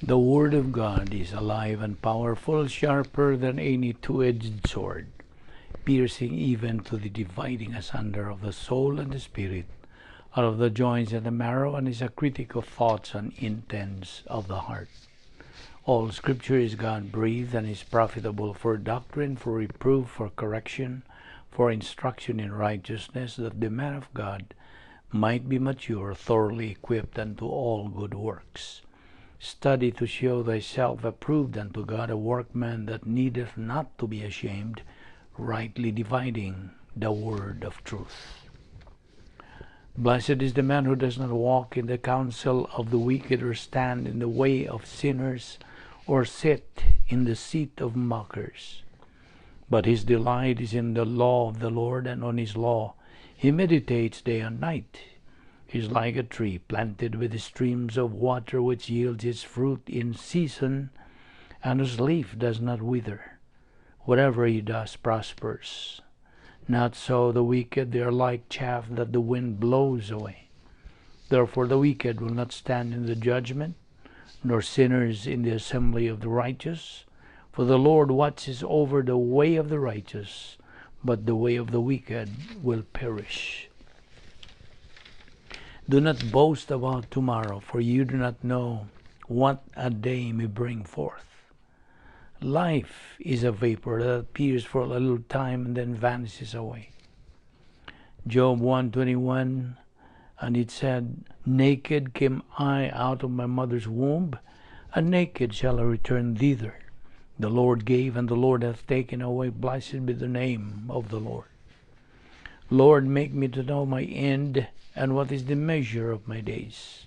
The Word of God is alive and powerful, sharper than any two-edged sword, piercing even to the dividing asunder of the soul and the spirit, out of the joints and the marrow, and is a critic of thoughts and intents of the heart. All Scripture is God-breathed and is profitable for doctrine, for reproof, for correction, for instruction in righteousness, that the man of God might be mature, thoroughly equipped unto all good works. Study to show thyself approved unto God, a workman that needeth not to be ashamed, rightly dividing the word of truth. Blessed is the man who does not walk in the counsel of the wicked, or stand in the way of sinners, or sit in the seat of mockers. But his delight is in the law of the Lord, and on his law he meditates day and night. He is like a tree planted with the streams of water, which yields its fruit in season, and whose leaf does not wither. Whatever he does prospers. Not so the wicked; they are like chaff that the wind blows away. Therefore the wicked will not stand in the judgment, nor sinners in the assembly of the righteous. For the Lord watches over the way of the righteous, but the way of the wicked will perish. Do not boast about tomorrow, for you do not know what a day may bring forth. Life is a vapor that appears for a little time and then vanishes away. Job 1:21, and it said, "Naked came I out of my mother's womb, and naked shall I return thither. The Lord gave, and the Lord hath taken away. Blessed be the name of the Lord. Lord, make me to know my end, and what is the measure of my days.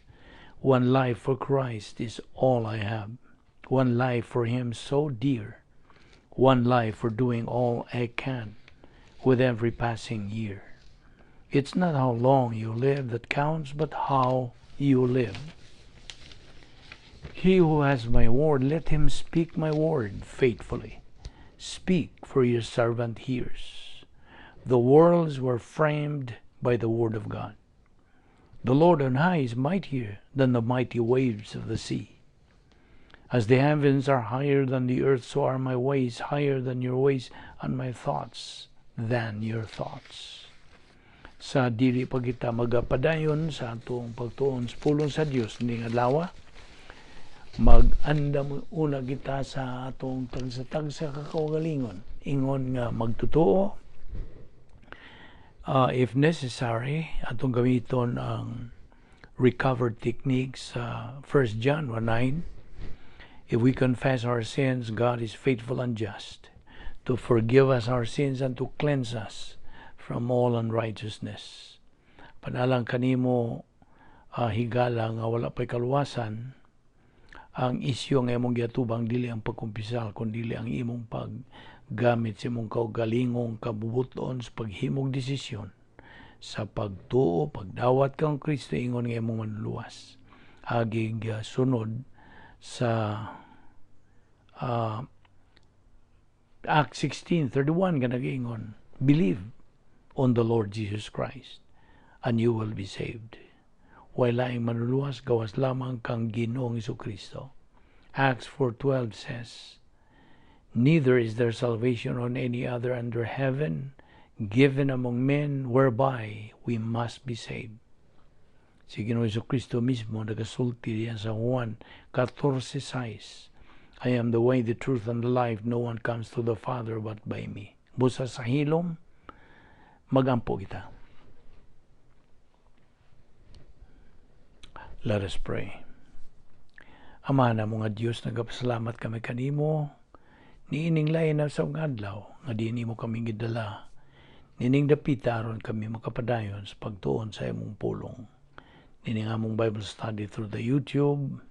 One life for Christ is all I have. One life for Him so dear. One life for doing all I can with every passing year. It's not how long you live that counts, but how you live. He who has my word, let him speak my word faithfully. Speak, for your servant hears. The worlds were framed by the word of God. The Lord on high is mightier than the mighty waves of the sea. As the heavens are higher than the earth, so are my ways higher than your ways, and my thoughts than your thoughts." Sa dili pa kita magapadayon sa atong pagtuon sa pulong sa Dios ning adlaw, mag-andam una kita sa atong tagsa-tagsa ka kaugalingon ingon nga magtotoo. If necessary, atong gamiton ang recovered techniques sa 1 John 1:9. "If we confess our sins, God is faithful and just to forgive us our sins and to cleanse us from all unrighteousness." Panalang kanimo, higala nga wala pa'y kaluwasan, ang isyu nga imong giatubang dili ang pagkumpisal kundi ang imong paggamit sa imong kaugalingong kabubuton sa paghimog desisyon sa pagtuo, pagdawat kang Kristo ingon nga imong manluluwas. Agig sunod sa Acts 16:31 nga nag-ingon, "Believe on the Lord Jesus Christ and you will be saved." Way laing manluluwas gawas lamang kang Ginoong Kristo. Acts 4:12 says, "Neither is there salvation on any other under heaven given among men whereby we must be saved." Si Ginoong Kristo mismo nagasulti diyan sa Juan 14:6, "I am the way, the truth, and the life. No one comes to the Father but by me." Busa sa hilom, magampo kita. Let us pray. Ama na mga Diyos, nagapasalamat kami kanimo niining lain na sa adlaw nga di nimo kami gidala nining dapita aron kami makapadayon sa pagtuon sa imong pulong. Nining among Bible study through the YouTube,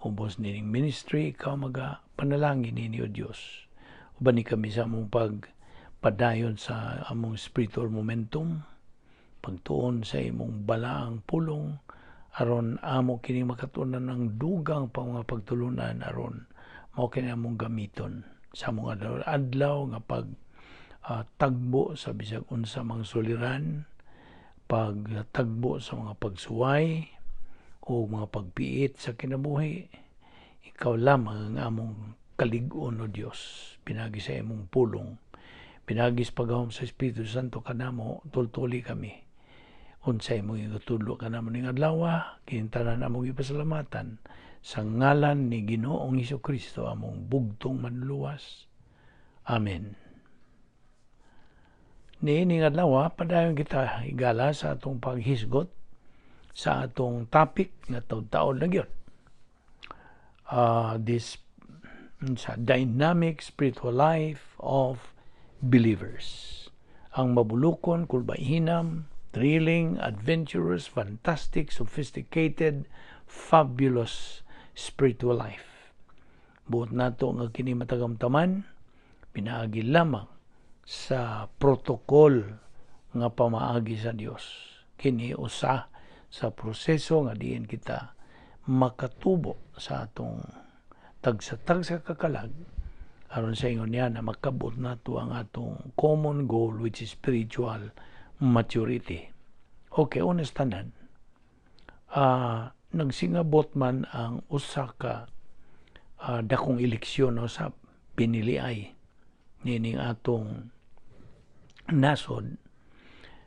ubos nining ministry, ikaw maga panalangin nini, O Diyos. Uban ni kami sa among pagpadayon sa among spiritual momentum, pagtuon sa imong balaang pulong, aron amo kini makatunan ang dugang pang mga pagtulunan, aron mao kini among gamiton sa among adlaw nga pag tagbo sa bisag unsa mang suliran, pagtagbo sa mga pagsuway o mga pagpiit sa kinabuhi. Ikaw lamang ang among kalig-on, O Dios, pinaagi sa imong pulong, pinaagi sa paghahom sa Espiritu Santo kanamo, tultuli kami. Unsa imong igutudlo kanamo ning adlaw, kining tanan among ipasalamatan sa ngalan ni Ginoong Kristo, among bugtong Manluluwas. Amen. Niining adlaw, padayon kita, higala, sa atong paghisgot sa atong topic nga taud-taod na gyud. This sa dynamic spiritual life of believers. Ang mabulukon, kulbahinam, thrilling, adventurous, fantastic, sophisticated, fabulous spiritual life. Buot nato nga kini matagamtaman pinaagi lamang sa protocol nga pamaagi sa Dios. Kini usa sa proseso nga diin kita makatubo sa atong tagsa-tagsa kakalag aron sa ingon niya na makabot nato ang atong common goal, which is spiritual maturity. Okay, honest tanan. Nagsingabot man ang usa ka dakong eleksyon, no, sa piniliay nining atong nasod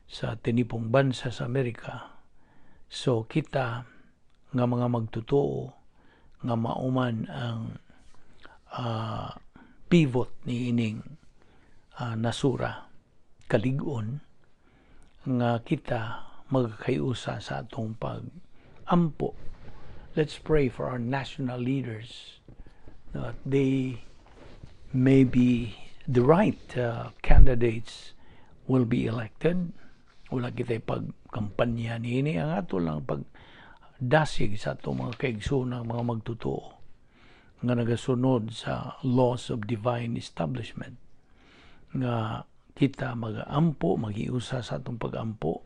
sa tinipong bansa sa Amerika. So kita nga mga magtotoo nga mauman ang pivot ni ining nasura, kalig-on nga kita magkayusa sa atong pag-ampo. Let's pray for our national leaders that they may be the right candidates will be elected. Wala kita pagkampanya niini, ang ato lang pagdasig sa atong mga kaigsoonang mga magtotoo nga nagasunod sa laws of divine establishment nga kita magaampo, magiusa sa atong pagampo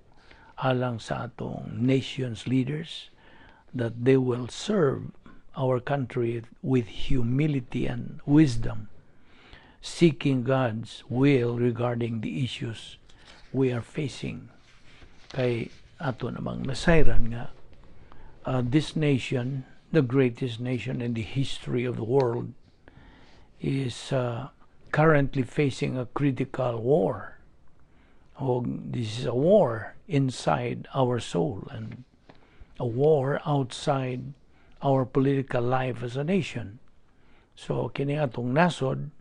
alang sa atong nation's leaders, that they will serve our country with humility and wisdom, seeking God's will regarding the issues we are facing. Kay ato namang nasayran nga this nation, the greatest nation in the history of the world, is currently facing a critical war. Oh, this is a war inside our soul and a war outside our political life as a nation. So kini atong nasod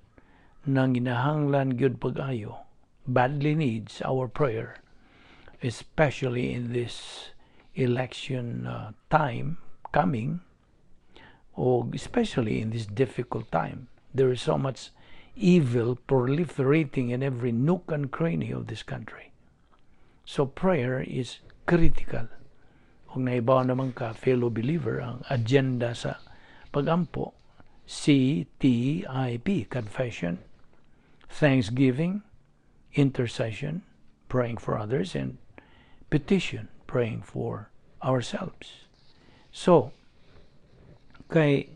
nang ginahanglan gyud pag-ayo, badly needs our prayer, especially in this election time coming or especially in this difficult time. There is so much evil proliferating in every nook and cranny of this country. So prayer is critical. Kung naibaw naman ka, fellow believer, ang agenda sa pagampo, CTIP, confession, thanksgiving, intercession, praying for others, and petition, praying for ourselves. So, kay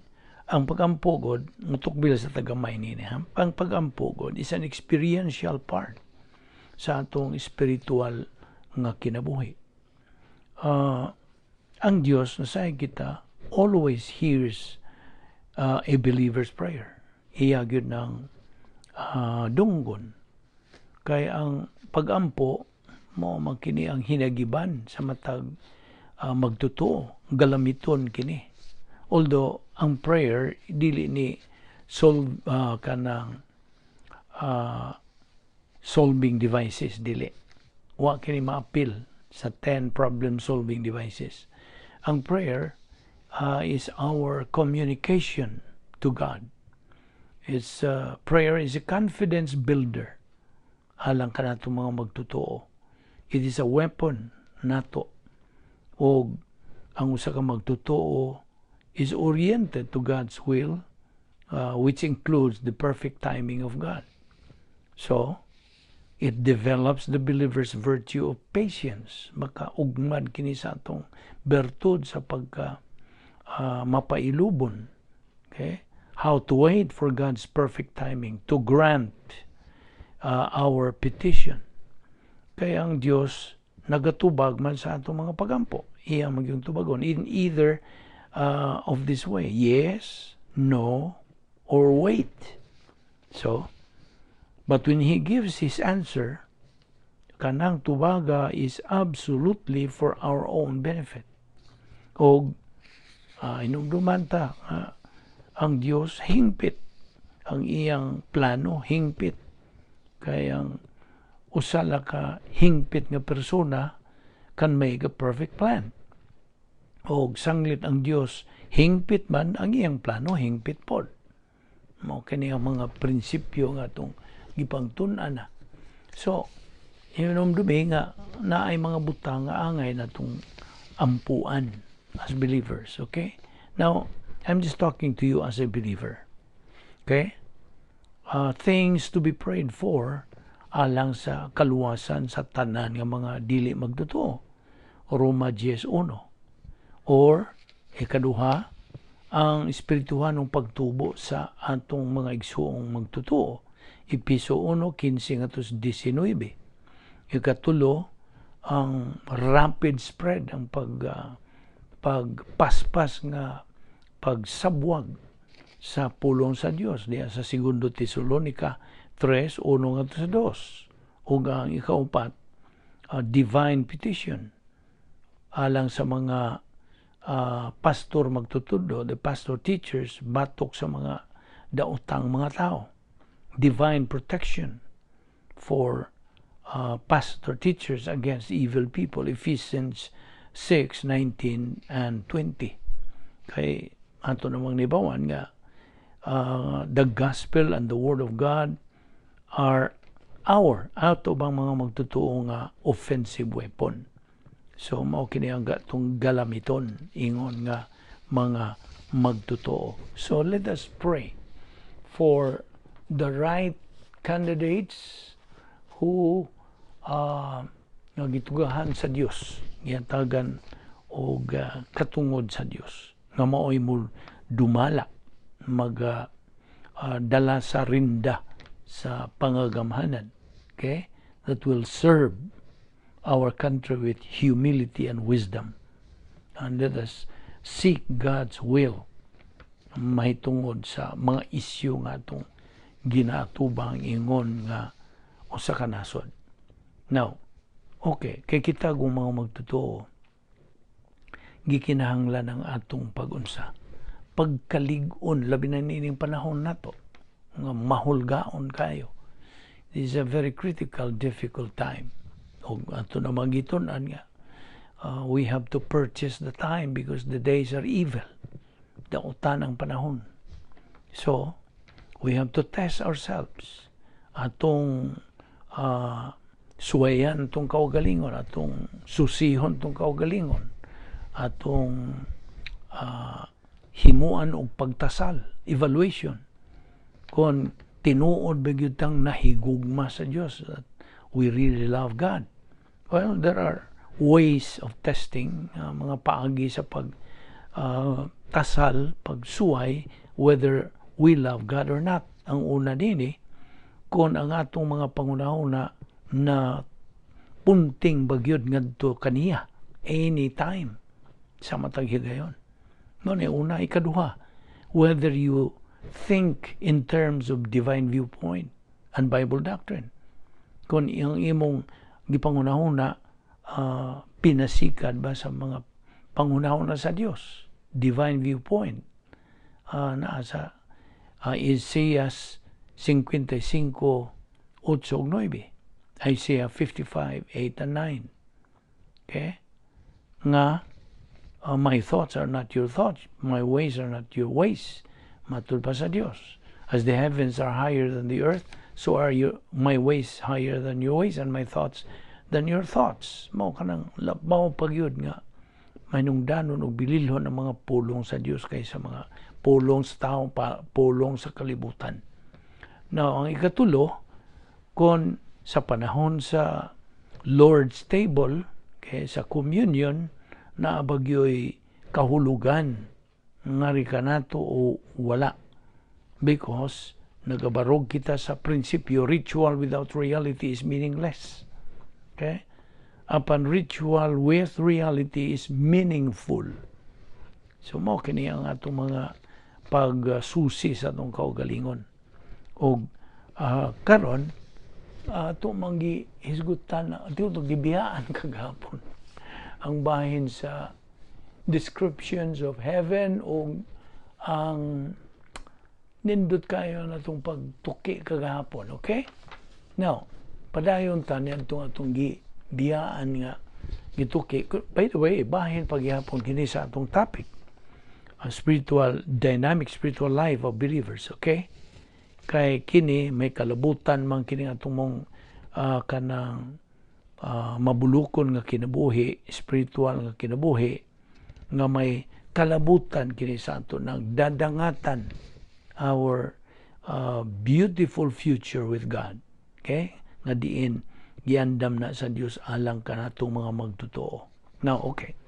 ang pagampo god, mutukbil sa tagamay nini, ha? Ang pagampo god is an experiential part sa atong spiritual nga kinabuhi. Ang Dios na sa kita always hears a believer's prayer. Iya gyud ng dunggon. Kay ang pagampo mo man kini ang hinagiban sa matag magtotoo, galamiton kini. Although ang prayer dili ni solve kanang solving devices, dili. Wa kini maapil sa 10 problem solving devices. Ang prayer is our communication to God. It's prayer is a confidence builder alang kanato mga magtotoo. It is a weapon nato. O ang usa ka magtotoo is oriented to God's will, which includes the perfect timing of God. So, it develops the believer's virtue of patience. Makaugmad kini sa atong bertud sa pagka mapailubon. Okay? How to wait for God's perfect timing to grant our petition. Kaya ang Dios nagatubag man sa atong mga pagampo. Iya magyung tubagon in either of this way. Yes, no, or wait. So, but when he gives his answer, kanang tubaga is absolutely for our own benefit. O inumduman ta ang Dios hingpit, ang iyang plano hingpit, kay ang usa la ka hingpit nga persona can make a perfect plan. Og sanglit ang Dios hingpit man, ang iyang plano hingpit pod. Mao kini ang mga prinsipyo nga atong gipangtun-an na. So, hinumdumi nga naay mga butang nga angay natong ampuan as believers, okay? Now, I'm just talking to you as a believer. Okay? Things to be prayed for alang sa kaluwasan sa tanan nga mga dili magtotoo. Roma 10:1. Or, ikaduha, ang espirituhanong pagtubo sa atong mga igsuong magtotoo. Epeso 1:15 ngadto 19. Ikatulo, ang rapid spread, ang pagpaspas nga pagsabwag sa pulong sa Dios diya sa Segundo Tesalonica 3:1 ngadto sa 2. Ug ang ikaupat, divine petition alang sa mga pastor magtutudlo, the pastor teachers, batok sa mga daotang mga tao. Divine protection for pastor teachers against evil people, Ephesians 6, 19 and 20. Kay ato namang nahibaw-an nga the gospel and the word of God are our ato bang mga magtotoo nga offensive weapon. So mao kini ang atong galamiton ingon nga mga magtotoo. So let us pray for the right candidates who nga gitugahan sa Dios, gihatagan og katungod sa Dios nga maoy mo dumala, mag dala sa rinda sa pangagamhanan, okay, that will serve our country with humility and wisdom. And let us seek God's will mahitungod sa mga isyu nga atong ginaatubang ingon nga usa ka nasod. Now, okay, kay kita kung mga magtotoo, gikinahanglan ang atong pag-unsa. Pagkalig-on, labi na niining panahon nato, nga mahulgaon kayo. This is a very critical, difficult time. O ato na magitun-an nga, we have to purchase the time because the days are evil. Dautan ang panahon. So, we have to test ourselves. Atong suwayan atong kaugalingon, atong susihon atong kaugalingon, atong himuan og pagtasal, evaluation. Kung tinuod ba gyud tang nahigugma sa Dios, that we really love God. Well, there are ways of testing, mga paagi sa pag tasal, pagsuway, whether we love God or not. Ang una dinhi, kung ang atong mga panghunahuna na punting ba gyud ngadto kaniya anytime sa matag higayon. Mao ni una. Ikaduha, whether you think in terms of divine viewpoint and Bible doctrine. Kung ang imong gipanghunahuna pinasikad ba sa mga panghunahuna sa Dios, divine viewpoint, naa sa Isaiah 55, 8 ug 9. Isaiah 55, 8 and 9. Okay? Nga, "My thoughts are not your thoughts, my ways are not your ways." Matud pa sa Dios. "As the heavens are higher than the earth, so are my ways higher than your ways and my thoughts than your thoughts." Mao kanang mao pagyud nga mahinungdanon og bililhon ang mga pulong sa Dios kaysa mga pulong sa tao, pa, pulong sa kalibutan. Now, ang ikatulo, kung sa panahon sa Lord's table, okay, sa communion, naa ba gyoy kahulugan ngari kanato o wala? Because nagabarog kita sa prinsipyo, ritual without reality is meaningless. Okay? Apan ritual with reality is meaningful. So mao kini ang atong mga Pagsusi sa atong kaugalingon. Og karon ato mang gihisgutan, ato gibiyaan kagahapon ang bahin sa descriptions of heaven o ang nindot kayo na itong pagtuki kagahapon, okay? Now, padayon ta niadtong atong gibiyaan nga gituki. By the way, bahin paghihapon kini sa atong topic, a spiritual dynamic, spiritual life of believers, okay? Kay kini may kalabutan man kini atong mong kanang mabulukon nga kinabuhi, spiritual nga kinabuhi nga may kalabutan kini sa ato nagdadangatan our beautiful future with God. Okay? Nga diin giandam na sa Dios alang kanatong mga magtotoo. Now, okay.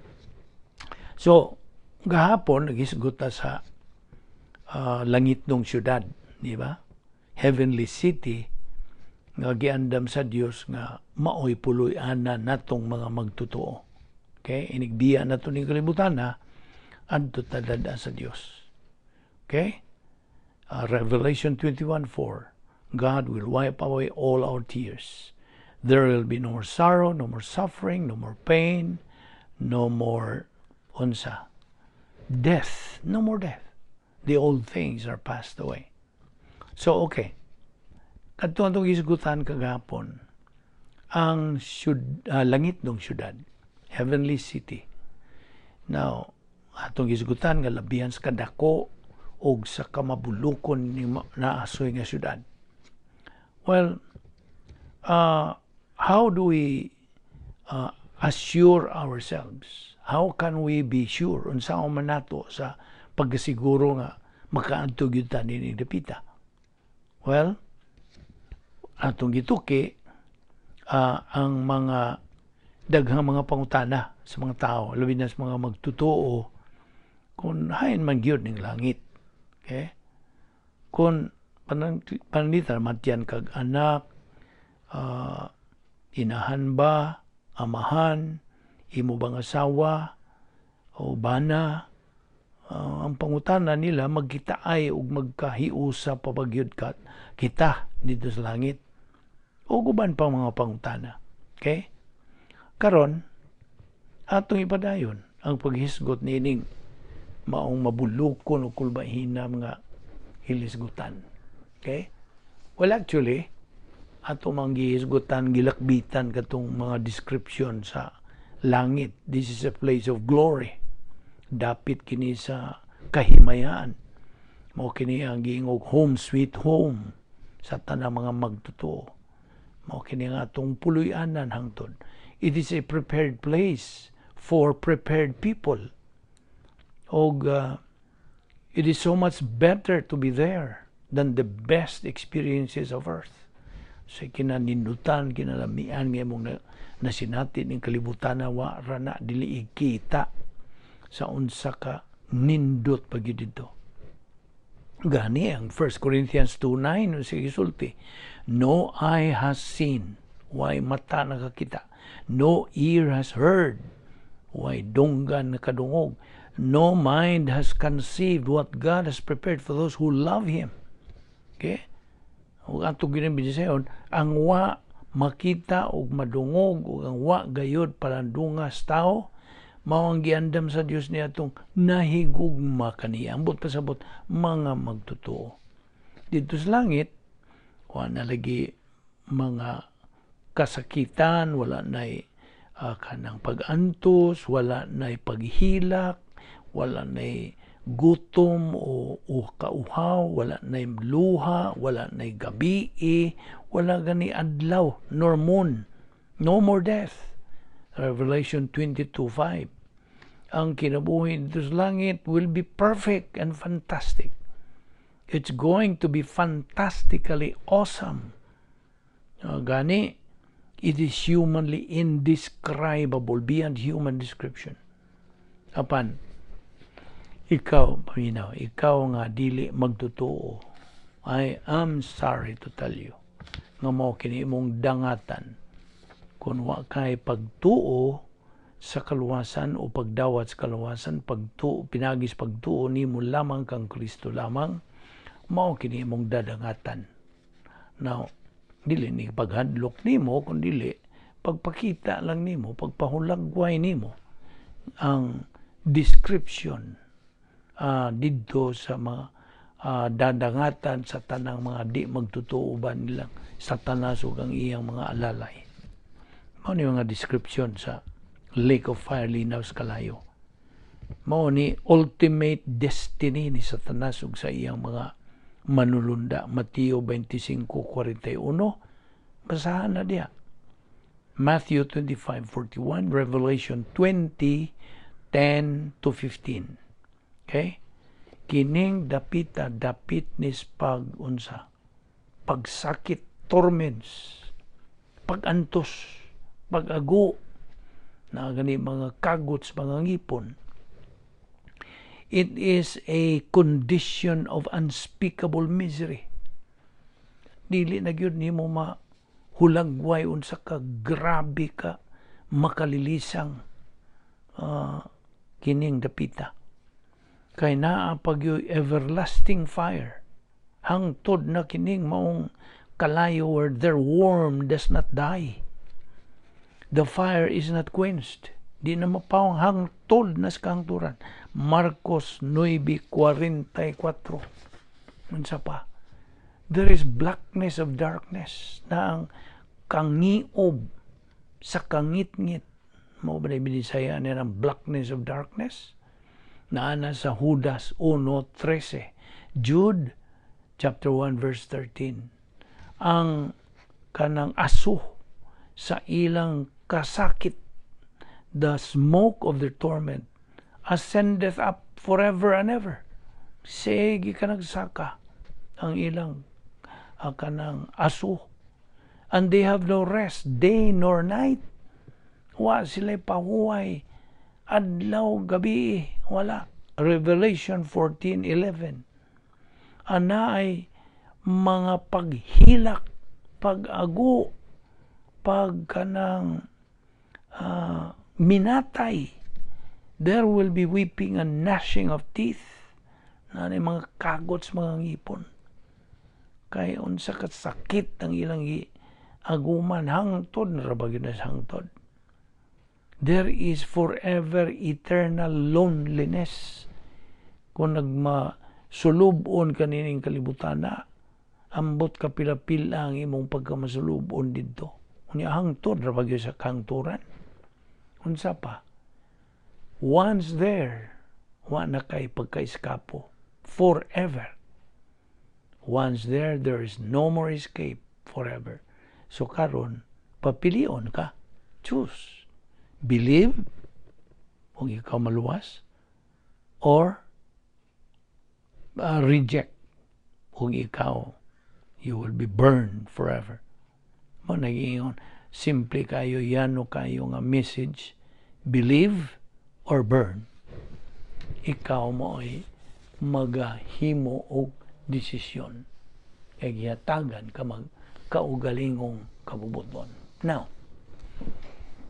So, gahapon naghisgot ta sa langitnong syudad, di ba? Heavenly city nga giandam sa Dios nga maoy puloy-anan natong mga magtotoo. Okay? Inigbiya nato ning kalibutan na adto ta sa Dios. Okay? Revelation 21:4. God will wipe away all our tears. There will be no more sorrow, no more suffering, no more pain, no more unsa. Death, no more death. The old things are passed away. So, okay. Kadto atong gisgutan kagahapon, ang langitnong syudad, heavenly city. Now, atong gisgutan nga labihan sa kadako og sa kamabulukon ni naasoy nga syudad. Well, how do we assure ourselves? How can we be sure unsa man nato sa pagkasiguro nga makaadto gyud ta niini dapita? Well, atong gituki ang mga daghang mga pangutana sa mga tao, labi na sa mga magtotoo, kung hain man gyud ning langit. Okay? Kung pananglitan matyan kag anak, inahan ba, amahan, imo bang asawa, o bana, ang pangutana nila, magkitaay ug magkahiusa pa ba gyud kita dito sa langit? O uban pang mga pangutana. Okay? Karon, atong ipadayon ang paghisgot niining maong mabulukon o kulbahina mga hilisgutan. Okay? Well, actually, ato mang gihisgutan, gilakbitan katong mga description sa langit. This is a place of glory. Dapit kini sa kahimayaan. Mao kini ang giingog home sweet home sa tanang mga magtotoo. Mao kini nga atong puloy-anan hangtod. It is a prepared place for prepared people. Og it is so much better to be there than the best experiences of earth. Sa kinanindutan, kinalamian nga imong nasinati ning kalibutan na wa ra na, dili ikita sa unsa ka nindot pa gyud didto. Gani ang 1 Corinthians 2:9 sa gisulti, "No eye has seen," way mata nakakita, "no ear has heard," way dunggan nakadungog, "no mind has conceived what God has prepared for those who love Him." Okay? Ug ato ginabisayon, ang wa makita ug madungog ug ang wa gayud palandungas tao, mao ang giandam sa Dios niya atong nahigugma kaniya. Ambot pasabot mga magtotoo. Dito sa langit, wa na lagi mga kasakitan, wala nay kanang pag-antos, wala nay paghilak, wala nay gutom o kauhaw, wala nay luha, wala nay gabi, wala gani adlaw nor moon, no more death. Revelation 22:5. Ang kinabuhi dito sa langit will be perfect and fantastic. It's going to be fantastically awesome. Gani, it is humanly indescribable, beyond human description. Apan, ikaw, paminaw, ikaw nga dili magtotoo, I am sorry to tell you, nga mao kini imong dangatan kung wa kay pagtuo Sa kaluwasan o pagdawat sa kaluwasan, pagtuo, pinagi sa pagtuo nimo lamang kang Kristo lamang, mao kini imong dadangatan. Now, dili ni paghadlok nimo, kun dili pagpakita lang nimo, pagpahulagway nimo ang description didto sa mga dadangatan sa tanang mga di magtotoo ba nilang Satanas ug ang iyang mga alalay. Mao ni mga description sa lake of fire, linaw sa kalayo. Mao ni ultimate destiny ni Satanas ug sa iyang mga manulunda. Mateo 25:41, basahan na diya. Matthew 25:41, Revelation 20:10 to 15. Okay? Kining dapita, dapit nis pag unsa? Pagsakit, torments, pagantos, pag-ago, na gani mga kagots, mga ngipon. It is a condition of unspeakable misery. Dili na gyud nimo mahulagway unsa ka grabe ka makalilisang kining dapita. Kay naa pa gyud everlasting fire. Hangtod na kining maong kalayo where their worm does not die. The fire is not quenched. Di na mapawang hangtod na sa kahangturan. Marcos 9:44. Unsa pa? There is blackness of darkness na ang kangiob sa kangitngit. Mao ba na binisaya niya ang blackness of darkness? Naana sa Judas 1:13. Jude chapter 1 verse 13. Ang kanang aso sa ilang kasakit, the smoke of their torment ascendeth up forever and ever. Sige ka nagsaka ang ilang kanang aso. And they have no rest, day nor night. Wa sila pahuway. Adlaw, gabi, wala. Revelation 14:11. Ana ay mga paghilak, pag-ago, pag kanang minatay. There will be weeping and gnashing of teeth. Na mga kagots, mga ngipon. Kay unsa ka sakit ang ilang aguman, hangtod na ra na sa hangtod. There is forever eternal loneliness. Kung nagmasulubon kanining kalibutan na, ambot ka pila-pila ang imong pagkamasulubon didto. Unya hangtod ra ba sa kahangturan? Unsa pa? Once there, wa na kay pagka-eskapo. Forever. Once there, there is no more escape forever. So karon, papilion ka. Choose. Believe, kung ikaw maluwas, or reject, kung ikaw, you will be burned forever. Mao nagingon, simple kayo, yano kayo nga message, believe or burn. Ikaw mo ay magahimo og desisyon. Kay gihatagan ka mag kaugalingong kabubuton. Now,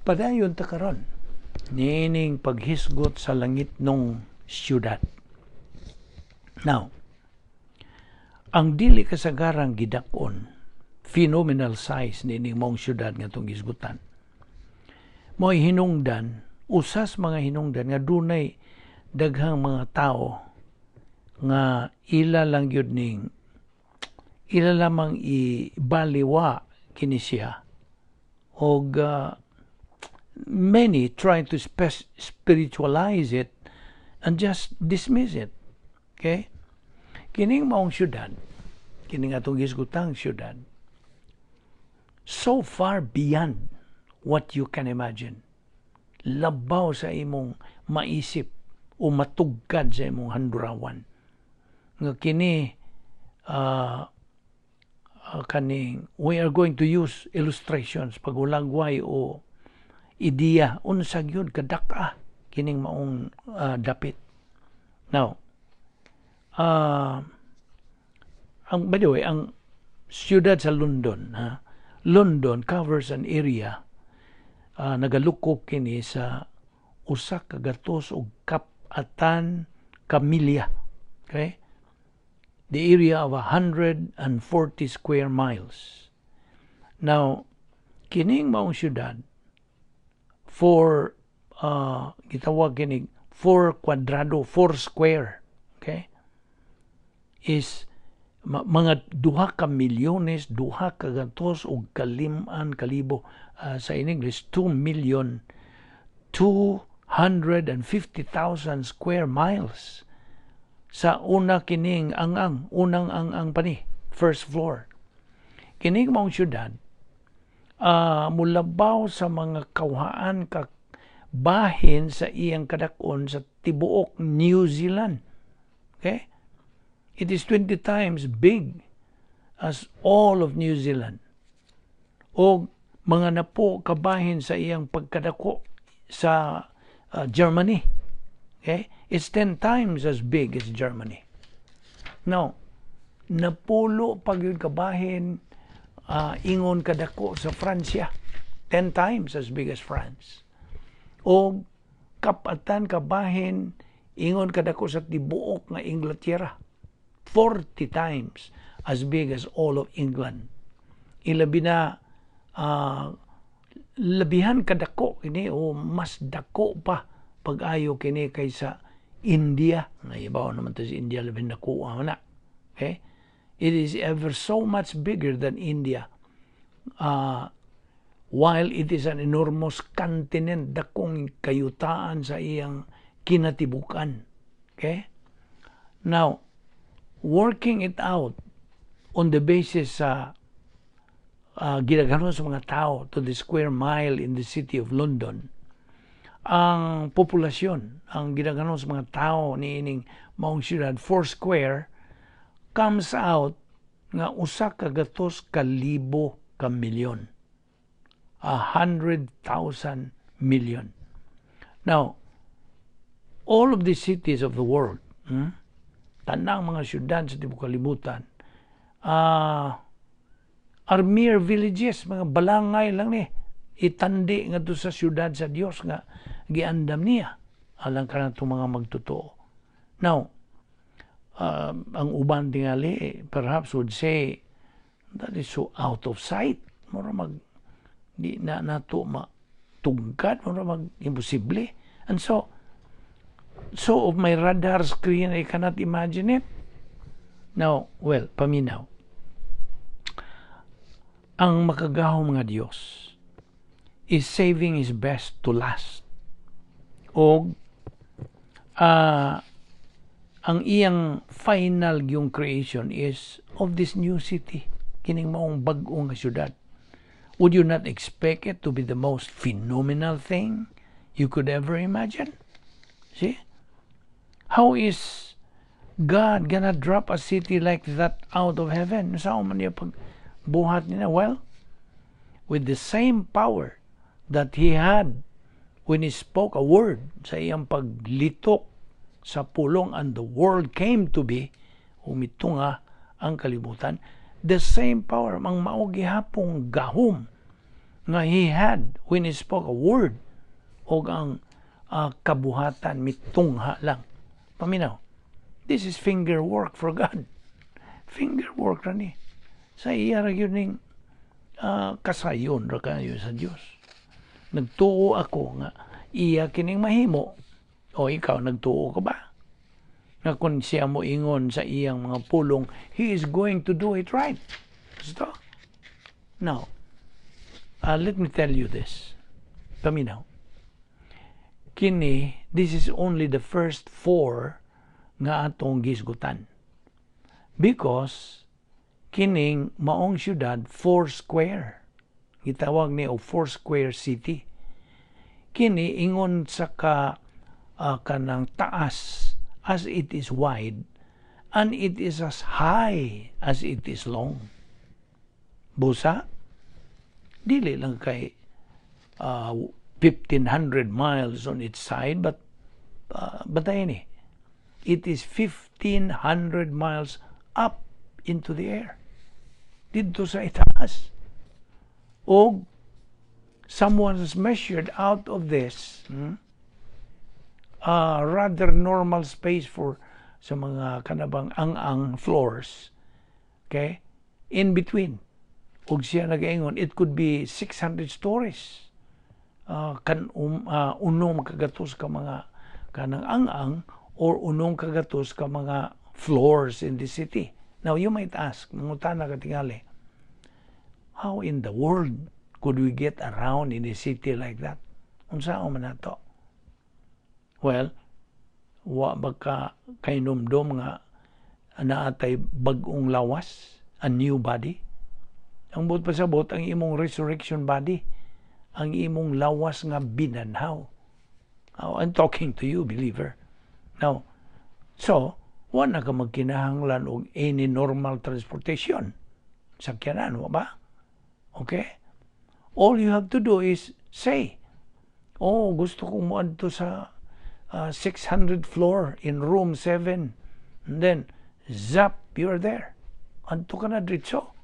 padayon ta karon niining paghisgot sa langitnong syudad. Now, ang dili kasagarang gidak-on, phenomenal size niining maong syudad nga atong hisgutan. Mo'y hinungdan, usas mga hinungdan nga dunay daghang mga tao nga ila lang gyud ning ila lamang ibaliwa kini siya og many try to spiritualize it and just dismiss it. Okay? Kining maong syudad, kining atong gisgutang syudad, so far beyond what you can imagine. Labaw sa imong maisip o matugkad sa imong handurawan. Nga kini kaning we are going to use illustrations, pagulagway o ideya unsa gyud kadak-a kining maong dapit. Now, ang by the way, ang siyudad sa London, ha, London covers an area, nagalukop kini sa 100 og kap-atan ka milya. Okay? The area of 140 square miles. Now, kining maong syudad for gitawag kinig 4 kwadrado, 4 square, okay? Is mga 2 ka milyones, 205,000, sa in English, 2,250,000 square miles sa una kining ang-ang, unang ang-ang pa ni, first floor. Kining maong syudad, mulabaw sa mga kawhaan ka bahin sa iyang kadakon sa tibuok New Zealand. Okay? It is 20 times big as all of New Zealand. O mga napo kabahin sa iyang pagkadako sa Germany. Okay? It's 10 times as big as Germany. Now, napulo pag yun kabahin ingon kadako sa Francia. 10 times as big as France. O kapatan kabahin ingon kadako sa tibuok nga Inglaterra. 40 times as big as all of England. Ilabi na labihan kadako kini o mas dako pa pag-ayo kini kaysa India. Naibaw naman to sa India, labi dako man na. Okay? It is ever so much bigger than India. While it is an enormous continent, dakong kayutaan sa iyang kinatibukan. Okay? Now, working it out on the basis sa gidaghanon sa mga tao to the square mile in the city of London, ang populasyon, ang gidaghanon sa mga tao ni ining maong syudad, four square, comes out nga 100,000 ka milyon. 100,000 million. Now, all of the cities of the world, Tanang mga syudad sa tibuok kalibutan, are mere villages, mga balangay lang ni. Itandi nga sa syudad sa Dios nga giandam niya alang kanatong mga magtotoo. Now, ang uban tingali perhaps would say that is so out of sight. Mura mag di na nato matugkad, mura mag imposible. And so of my radar screen, I cannot imagine it. Now, well, paminaw. Ang makagahom nga Dios is saving His best to last. O ang iyang final yung creation is of this new city, kining maong bag-o nga syudad. Would you not expect it to be the most phenomenal thing you could ever imagine? See? How is God gonna drop a city like that out of heaven? Saan man niya pagbuhat niya? Well, with the same power that He had when He spoke a word sa iyang paglitok sa pulong and the world came to be, umitunga ang kalibutan, the same power, ang mao gihapong gahom nga He had when He spoke a word, og ang kabuhatan mitungha lang. Paminaw. This is finger work for God. Finger work ra ni. Sa iya ra gyud ning kasayon ra kayo sa Dios. Nagtuo ako nga iya kining mahimo. O ikaw, nagtuo ka ba? Nga kung siya mo ingon sa iyang mga pulong, He is going to do it right. Gusto? Now, let me tell you this. Paminaw. Kini, this is only the first four nga atong gisgutan. Because kining maong syudad, four square. Gitawag ni og four square city. Kini ingon sa ka kanang taas as it is wide and it is as high as it is long. Busa, dili lang kay 1,500 miles on its side, but batayin ni. It is 1,500 miles up into the air. Didto sa itaas. O someone has measured out of this, Rather normal space for sa mga kanabang ang-ang floors. Okay? In between. Ug siya nagaingon, it could be 600 stories. Kan unom kagatos ka mga kanang ang-ang or unom kagatos ka mga floors in the city. Now you might ask, mangutana ka tingali, how in the world could we get around in a city like that? Unsa man nato? Well, wa ba ka kahinumdom nga naatay bag-ong lawas, a new body? Ang buot pasabot, ang imong resurrection body, ang imong lawas nga binanhaw. Oh, I'm talking to you, believer. Now, so, wa na ka magkinahanglan og any normal transportation. Sakyanan, wa ba? Okay? All you have to do is say, "Oh, gusto kong moadto sa 600 floor in room 7." And then, zap, you're there. Adto ka na diretso.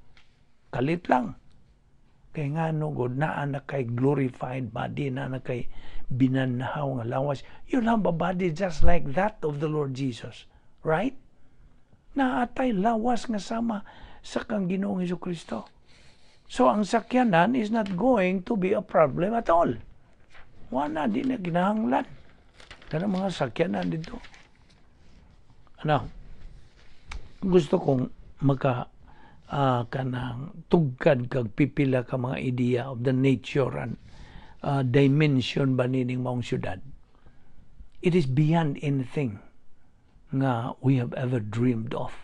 Kalit lang. Kay nga no, God, naa na kay glorified body, naa na kay binanhaw nga lawas. You'll have a body just like that of the Lord Jesus. Right? Naatay lawas nga sama sa kang Ginoong Hesus Kristo. So ang sakyanan is not going to be a problem at all. Wala, di na kinahanglan. Kana mga sakyanan dito. Ano? Gusto kong maka kanang tugkad kag pipila ka mga idea of the nature and dimension ba nining maong syudad. It is beyond anything nga we have ever dreamed of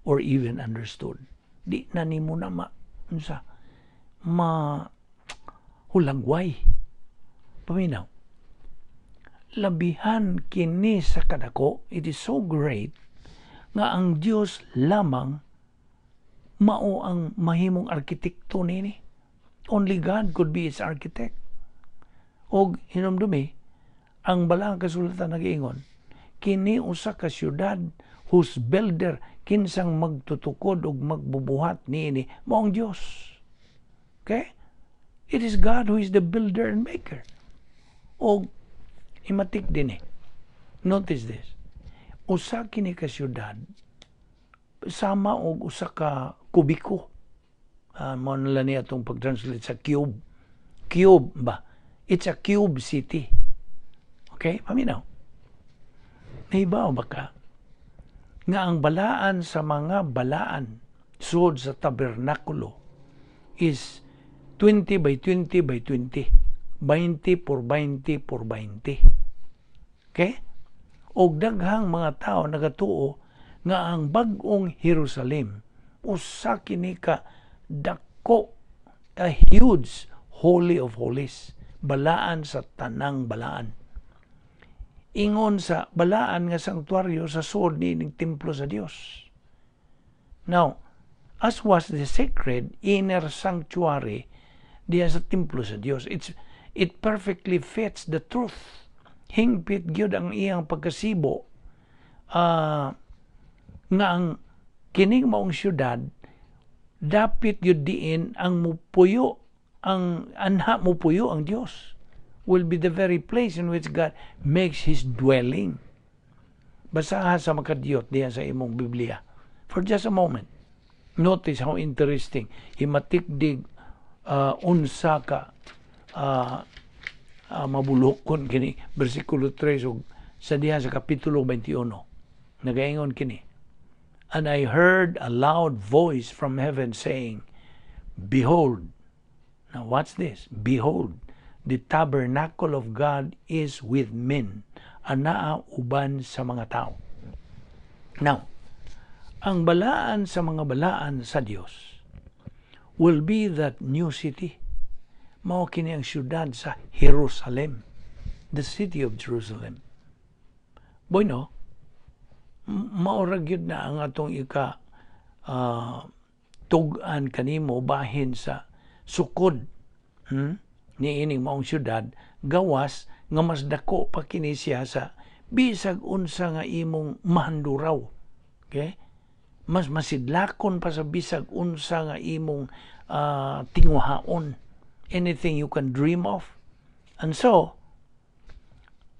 or even understood. Di na nimo na ma unsa ma hulagway. Paminaw. Labihan kini sa kadako, it is so great nga ang Dios lamang mao ang mahimong arkitekto nini. Only God could be its architect. Og hinumdumi, ang balaang kasulatan nag-ingon, kini usa ka syudad whose builder, kinsang magtutukod og magbubuhat niini, mao ang Dios. Okay? It is God who is the builder and maker. Og imatik din eh. Notice this. Usa kini ka syudad sama og usa ka kubiko. Mo na lang niya itong pag-translate sa cube. Cube ba? It's a cube city. Okay? Paminaw. Nahibaw ba ka nga ang balaan sa mga balaan sud sa tabernakulo is 20 by 20 by 20? 20 por 20 por 20. Okay? Og daghang mga tao nagatuo nga ang bag-ong Jerusalem usa kini ka dako, a huge holy of holies, balaan sa tanang balaan, ingon sa balaan nga sanktuaryo sa suod niining templo sa Dios. Now, as was the sacred inner sanctuary diya sa templo sa Dios, it perfectly fits the truth. Hingpit gyud ang iyang pagkasibo nga ang kining maong syudad dapit gyud diin ang mupuyo ang anha mupuyo ang Dios, will be the very place in which God makes His dwelling. Basaha sa makadiyot diya sa imong Biblia. For just a moment, notice how interesting. Himatikdig unsa ka mabulokon kini bersikulo 3 ug sa diha sa kapitulo 21. Nagaingon kini, "And I heard a loud voice from heaven saying, 'Behold,'" now what's this? "Behold, the tabernacle of God is with men." Anaa uban sa mga tao. Now, ang balaan sa mga balaan sa Dios will be that new city. Mao kini ang syudad sa Jerusalem, the city of Jerusalem. Bueno, maura gyud na ang atong ika tug-an kanimo bahin sa sukod niining maong syudad, gawas nga mas dako pa kini siya sa bisag unsa nga imong mahanduraw. Okay? Mas masidlakon pa sa bisag unsa nga imong tinguhaon. Anything you can dream of. And so,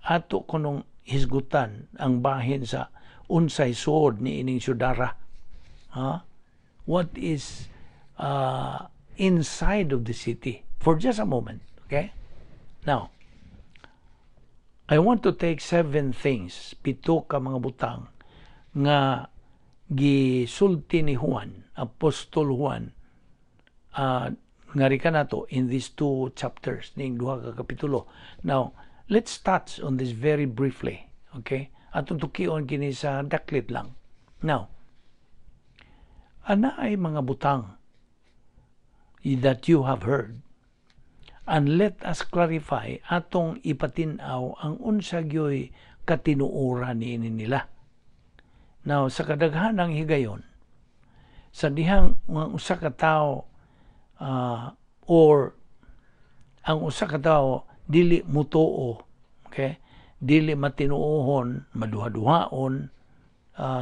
ato kunong hisgutan ang bahin sa unsay suod ni ining syudara. Ha? What is inside of the city for just a moment, okay? Now, I want to take seven things, pito ka mga butang nga gisulti ni Juan, Apostol Juan, ngari ka nato in these two chapters, ning duha ka kapitulo. Now, let's touch on this very briefly, okay? Atong tukion kini sa daklit lang. Now, ana ay mga butang that you have heard. And let us clarify, atong ipatin-aw ang unsa gyoy katinuoran niini nila. Now, sa kadaghanang higayon, sa dihang nga usa ka tawo or ang usa ka tawo dili mutuo, okay? Dili matinuohon, maduha-duhaon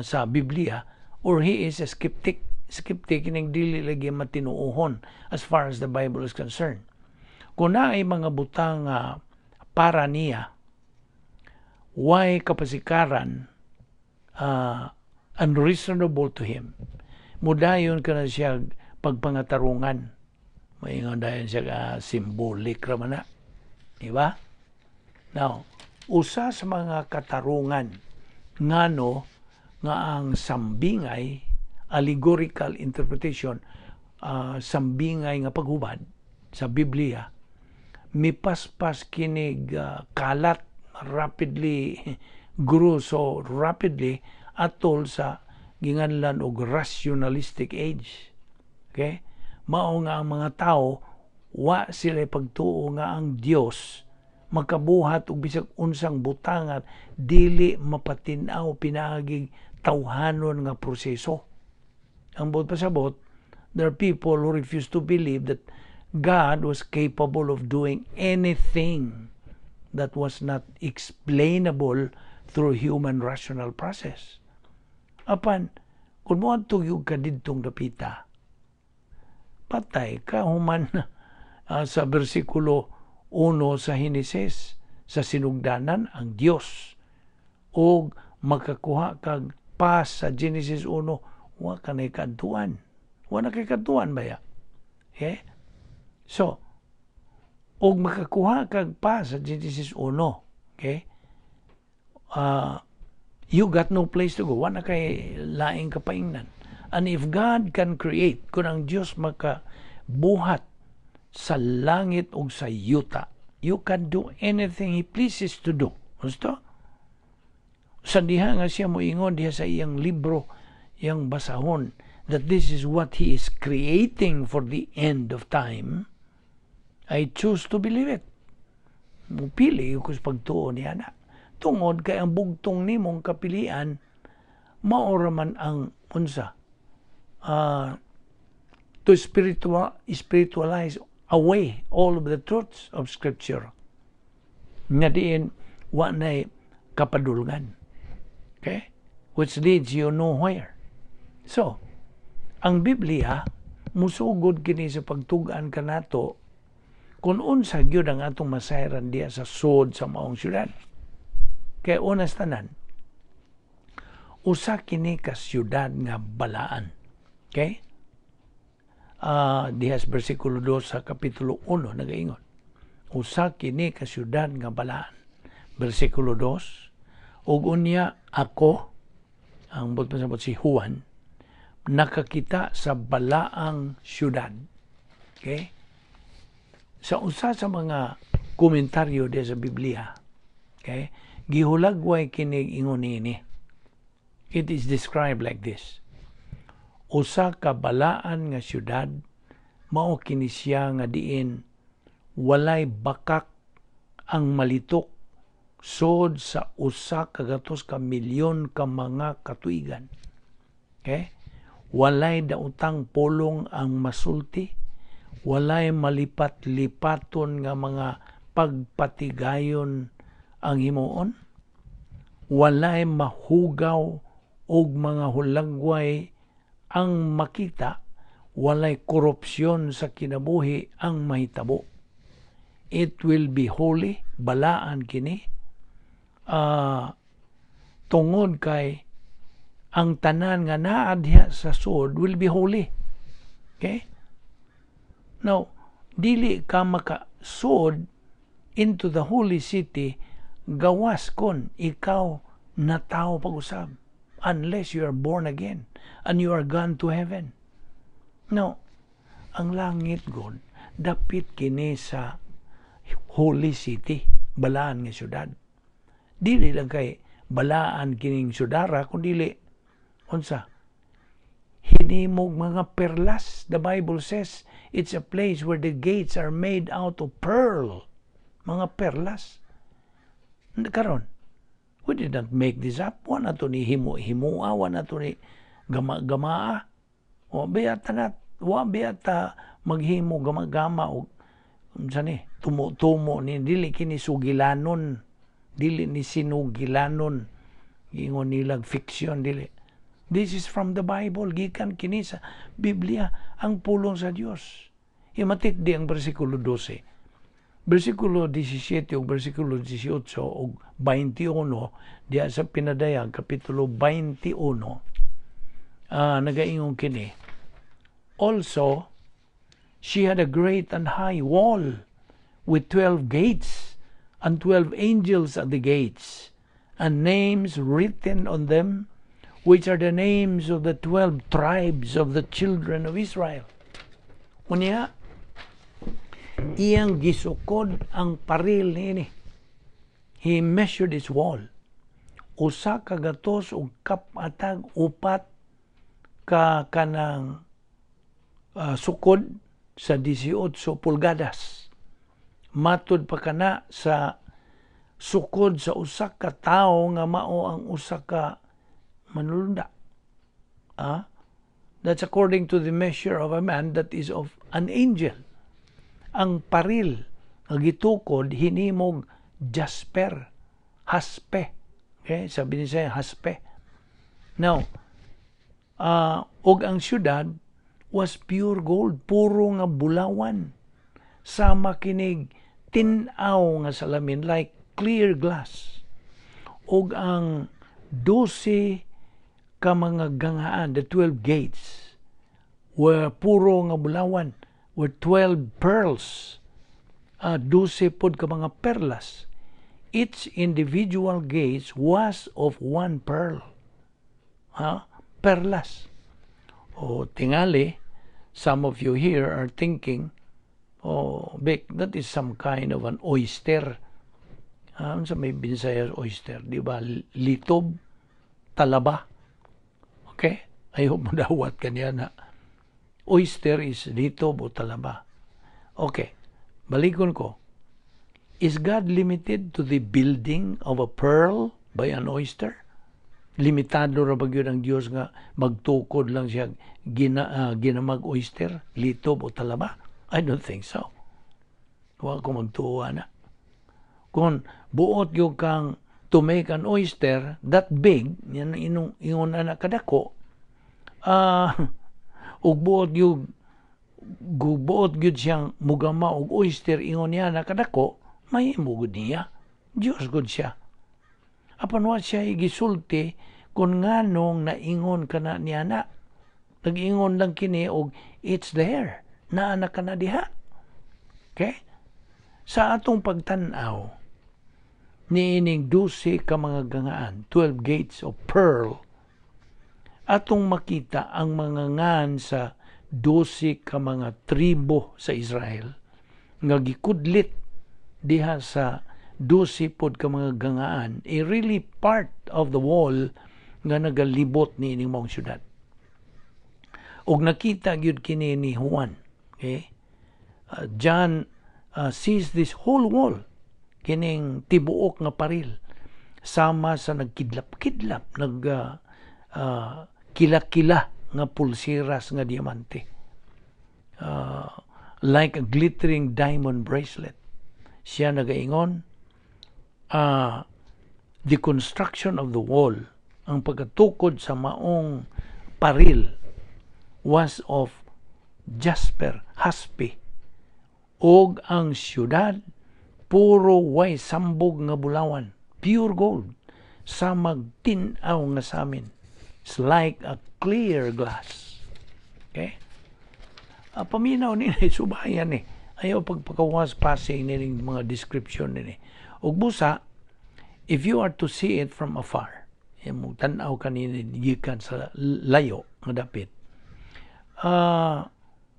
sa Biblia, or he is a skeptic. Skeptic kining dili lagi matinuohon as far as the Bible is concerned. Kung naay mga butang para niya, way kapasikaran, unreasonable to him, mudayon ka na siya pagpangatarungan. Maingon dayon siya, symbolic ra man na. Di ba? Now, usa sa mga katarungan ngano nga ang sambingay, allegorical interpretation, sambingay nga paghubad sa Biblia, mipaspas kinig kalat, rapidly grew so rapidly atol sa ginganlan og rationalistic age. Okay? Mao nga ang mga tao wa sila pagtuo nga ang Dios makabuhat og bisag unsang butangat dili mapatin-aw pinaagig tawhanon nga proseso. Ang buot pasabot, there are people who refuse to believe that God was capable of doing anything that was not explainable through human rational process. Apan, kung mo gyud ka didtong dapita, patay ka human sa bersikulo 1 sa Henesis, sa sinugdanan ang Dios, og makakuha kag pas sa Genesis 1, wa ka nay kadtuan. Wa na kay kadtuan baya. Okay? So, og makakuha kag pas sa Genesis 1, okay? You got no place to go. Wa na kay laing kapaingnan. And if God can create, kung ang Dios makabuhat sa langit ug sa yuta, you can do anything He pleases to do. Gusto? Sa diha nga siya moingon diha sa iyang libro, iyang basahon, that this is what He is creating for the end of time, I choose to believe it. Mupili ko sa pagtuo niya na. Tungod kay ang bugtong nimong kapilian, maora man ang unsa, to spiritualize away all of the truths of Scripture. Nga diin, wa na'y kapadulngan. Okay? Which leads you nowhere. So, ang Biblia, musugod kini sa pagtugan kanato kung unsa gyud ang atong masayran diya sa sod sa maong syudad. Kay unas tanan, usa kini ka syudad nga balaan. Okay? Diha sa bersikulo 2 sa kapitulo 1 nagaingon. Usa kini ka syudad nga balaan. Bersikulo 2, ug unya ako, ang buot pasabot si Juan, nakakita sa balaang syudad. Okay? Sa usa sa mga komentaryo diya sa Biblia, okay, gihulagway kinig ingon niini. It is described like this. Usa ka balaan nga syudad, mao kini siya nga diin walay bakak ang malitok sod sa 100 ka milyon ka mga katuigan. Okay? Walay daotang pulong ang masulti, walay malipat-lipaton nga mga pagpatigayon ang himuon, walay mahugaw og mga hulagway ang makita, walay korupsyon sa kinabuhi ang mahitabo. It will be holy, balaan kini, Tungod kay ang tanan nga naa diha sa sud will be holy. Okay? Now, dili ka makasud into the holy city gawas kon ikaw natawo pag-usab, unless you are born again and you are gone to heaven. Now, ang langit god dapit kini sa holy city, balaan nga syudad. Dili lang kay balaan kining syudara, kun dili unsa hinimog mga perlas. The Bible says it's a place where the gates are made out of pearl, mga perlas. Karon, we did not make this up. Wa na to ni himo himoa, wa na to ni gama gamaa. Wa biya tanat, wa biya ta maghimo gama-gama og unsa ni tumo-tumo ni. Dili kini sugilanon, dili ni sinugilanon, ingon nilang fiction, dili. This is from the Bible. Gikan kini sa Biblia, ang pulong sa Dios. Himatik di ang bersikulo 12, bersikulo 17 ug bersikulo 18 ug 21 diya sa Pinadayag kapitulo 21. Nagaingon kini, "Also she had a great and high wall with 12 gates and 12 angels at the gates, and names written on them, which are the names of the 12 tribes of the children of Israel." Unya, iyang gisukod ang paril niini. He measured its wall. 184 ka kanang sukod sa 18 pulgadas. Matud pa kana sa sukod sa usa ka tawo nga mao ang usa ka manulunda. Ah? That's according to the measure of a man, that is, of an angel. Ang paril nga gitukod hinimog jasper, haspe. Okay, sabi ni siya haspe. Now, ug ang syudad was pure gold, puro nga bulawan. Sama kinig tin-aw nga salamin, like clear glass. Ug ang 12 ka mga gangaan, the 12 gates, were puro nga bulawan, were 12 pearls. 12 pod ka mga perlas. Each individual gates was of one pearl. Ha? Perlas. O tingali, some of you here are thinking, "Oh, Vic, that is some kind of an oyster." Sa may Binsaya oyster, di ba? Litob, talaba. Okay? I hope madawat kaniya na oyster is litob o talaba. Okay. Balikon ko. Is God limited to the building of a pearl by an oyster? Limitado ra ba gyud ang Dios nga magtukod lang siya ginamag oyster, litob o talaba? I don't think so. Wa ko magtuo na. Kung buot gyud kang to make an oyster that big, yan inong ingon ana kadako, ug buot gyud siyang mugama og oyster ingon niya na kadako, mahimo gud niya. Dios gud siya. Apan wa siya gisulti kung nganong naingon kana niya na. Nag-ingon lang kini og it's there. Naa na kana diha. Okay? Sa atong pagtan-aw niining 12 ka mga gangaan, 12 gates of pearl, atong makita ang mga ngan sa 12 ka mga tribo sa Israel nga gikudlit diha sa 12 pod ka mga gangaan, a really part of the wall nga nagalibot niining maong syudad. Ug nakita gyud kini ni Juan. Okay? John sees this whole wall, kining tibuok nga paril sama sa nagkidlap-kidlap, nag kila-kila nga pulseras nga diamante. Like a glittering diamond bracelet. Siya nagaingon, the construction of the wall, ang pagkatukod sa maong paril, was of jasper, haspe, ug ang syudad puro way sambog nga bulawan, Pure gold. Samag tin-aw nga samin. It's like a clear glass. Okay? Paminaw ni subayan ni. Ayaw pagpakawas passing nining mga description nini. Ug busa, if you are to see it from afar, mo tan-aw kanini gikan sa layo nga dapit.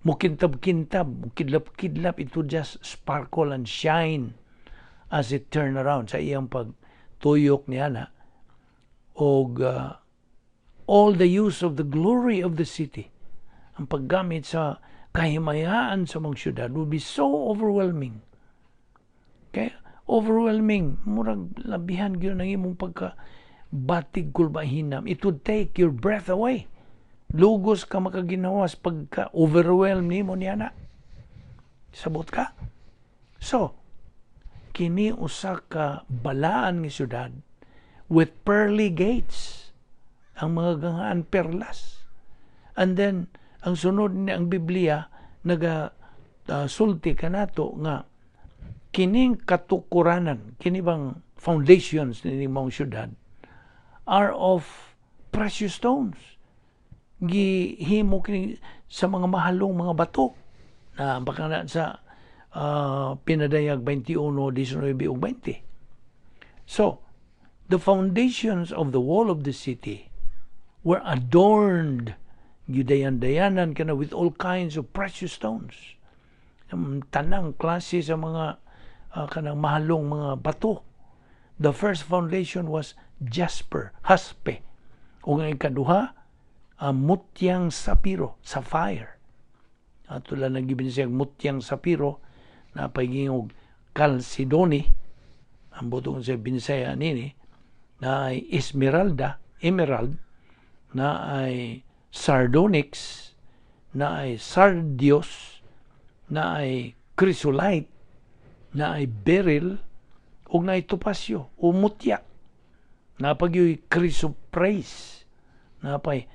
Mukintab-kintab, mukidlap-kidlap, it would just sparkle and shine as it turn around sa iyang pagtuyok niya na og all the use of the glory of the city, ang paggamit sa kahimayaan sa mga syudad, will be so overwhelming. Okay? Overwhelming. Murag labihan gyud ang imong pagka batig kulbahinam. It would take your breath away. Lugos ka makaginawas pagka overwhelm nimo niya na. Sabot ka? So, kini usa ka balaan nga syudad with pearly gates. Ang mga gangaan perlas. And then, ang sunod ni ang Biblia naga sulti kanato nga kining katukuranan, kini bang foundations ni maong syudad are of precious stones. Gihimo kini sa mga mahalong mga bato na baka na sa Pinadayag 21, 19 ug 20. So, the foundations of the wall of the city were adorned, gidayan-dayanan kana, with all kinds of precious stones. Tanang klase sa mga kanang mahalong mga bato. The first foundation was jasper, haspe. Ug ang ikaduha, mutyang sapiro, sapphire. Ato lang nagibin siya mutyang sapiro na pagingog chalcedony, ang butong sa Binsaya nini, na ay esmeralda, emerald, na ay sardonyx, na ay sardius, na ay chrysolite, na ay beryl, ug na ay topasyo o mutya. Napagyoy chrysoprase, napay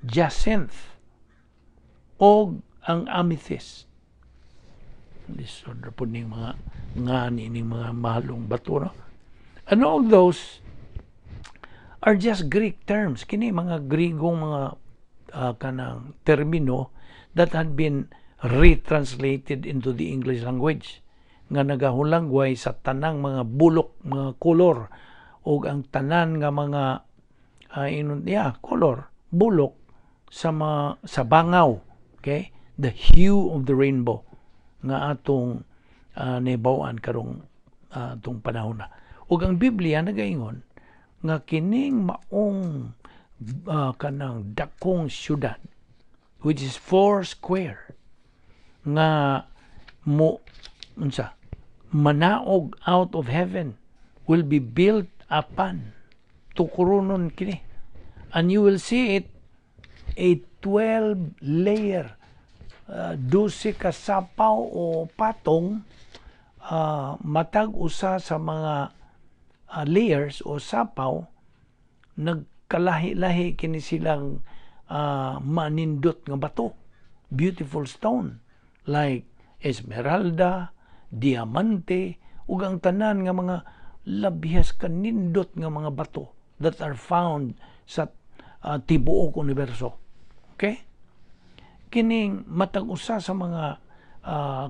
jacinth, og ang amethyst. Disorder po ning mga ngani ning mga mahalong bato, no? And all those are just Greek terms. Kini mga Grigong mga kanang termino that had been retranslated into the English language nga nagahulangway sa tanang mga bulok, mga kolor ug ang tanan nga mga inon, yeah, color, bulok sa mga sa bangaw, okay? The hue of the rainbow nga atong nahibaw-an karong atong panahon na. Ug ang Biblia nagaingon nga kining maong kanang dakong syudad, which is four square, nga mo unsa manaog out of heaven, will be built upon, tukuronon kini, and you will see it a 12 layer, 12 ka sapaw o patong, matag usa sa mga layers o sapaw nagkalahi-lahi kini silang manindot nga bato, beautiful stone like esmeralda, diamante ug ang tanan nga mga labihas kanindot nga mga bato that are found sa tibuok universo. Okay? Kining matag usa sa mga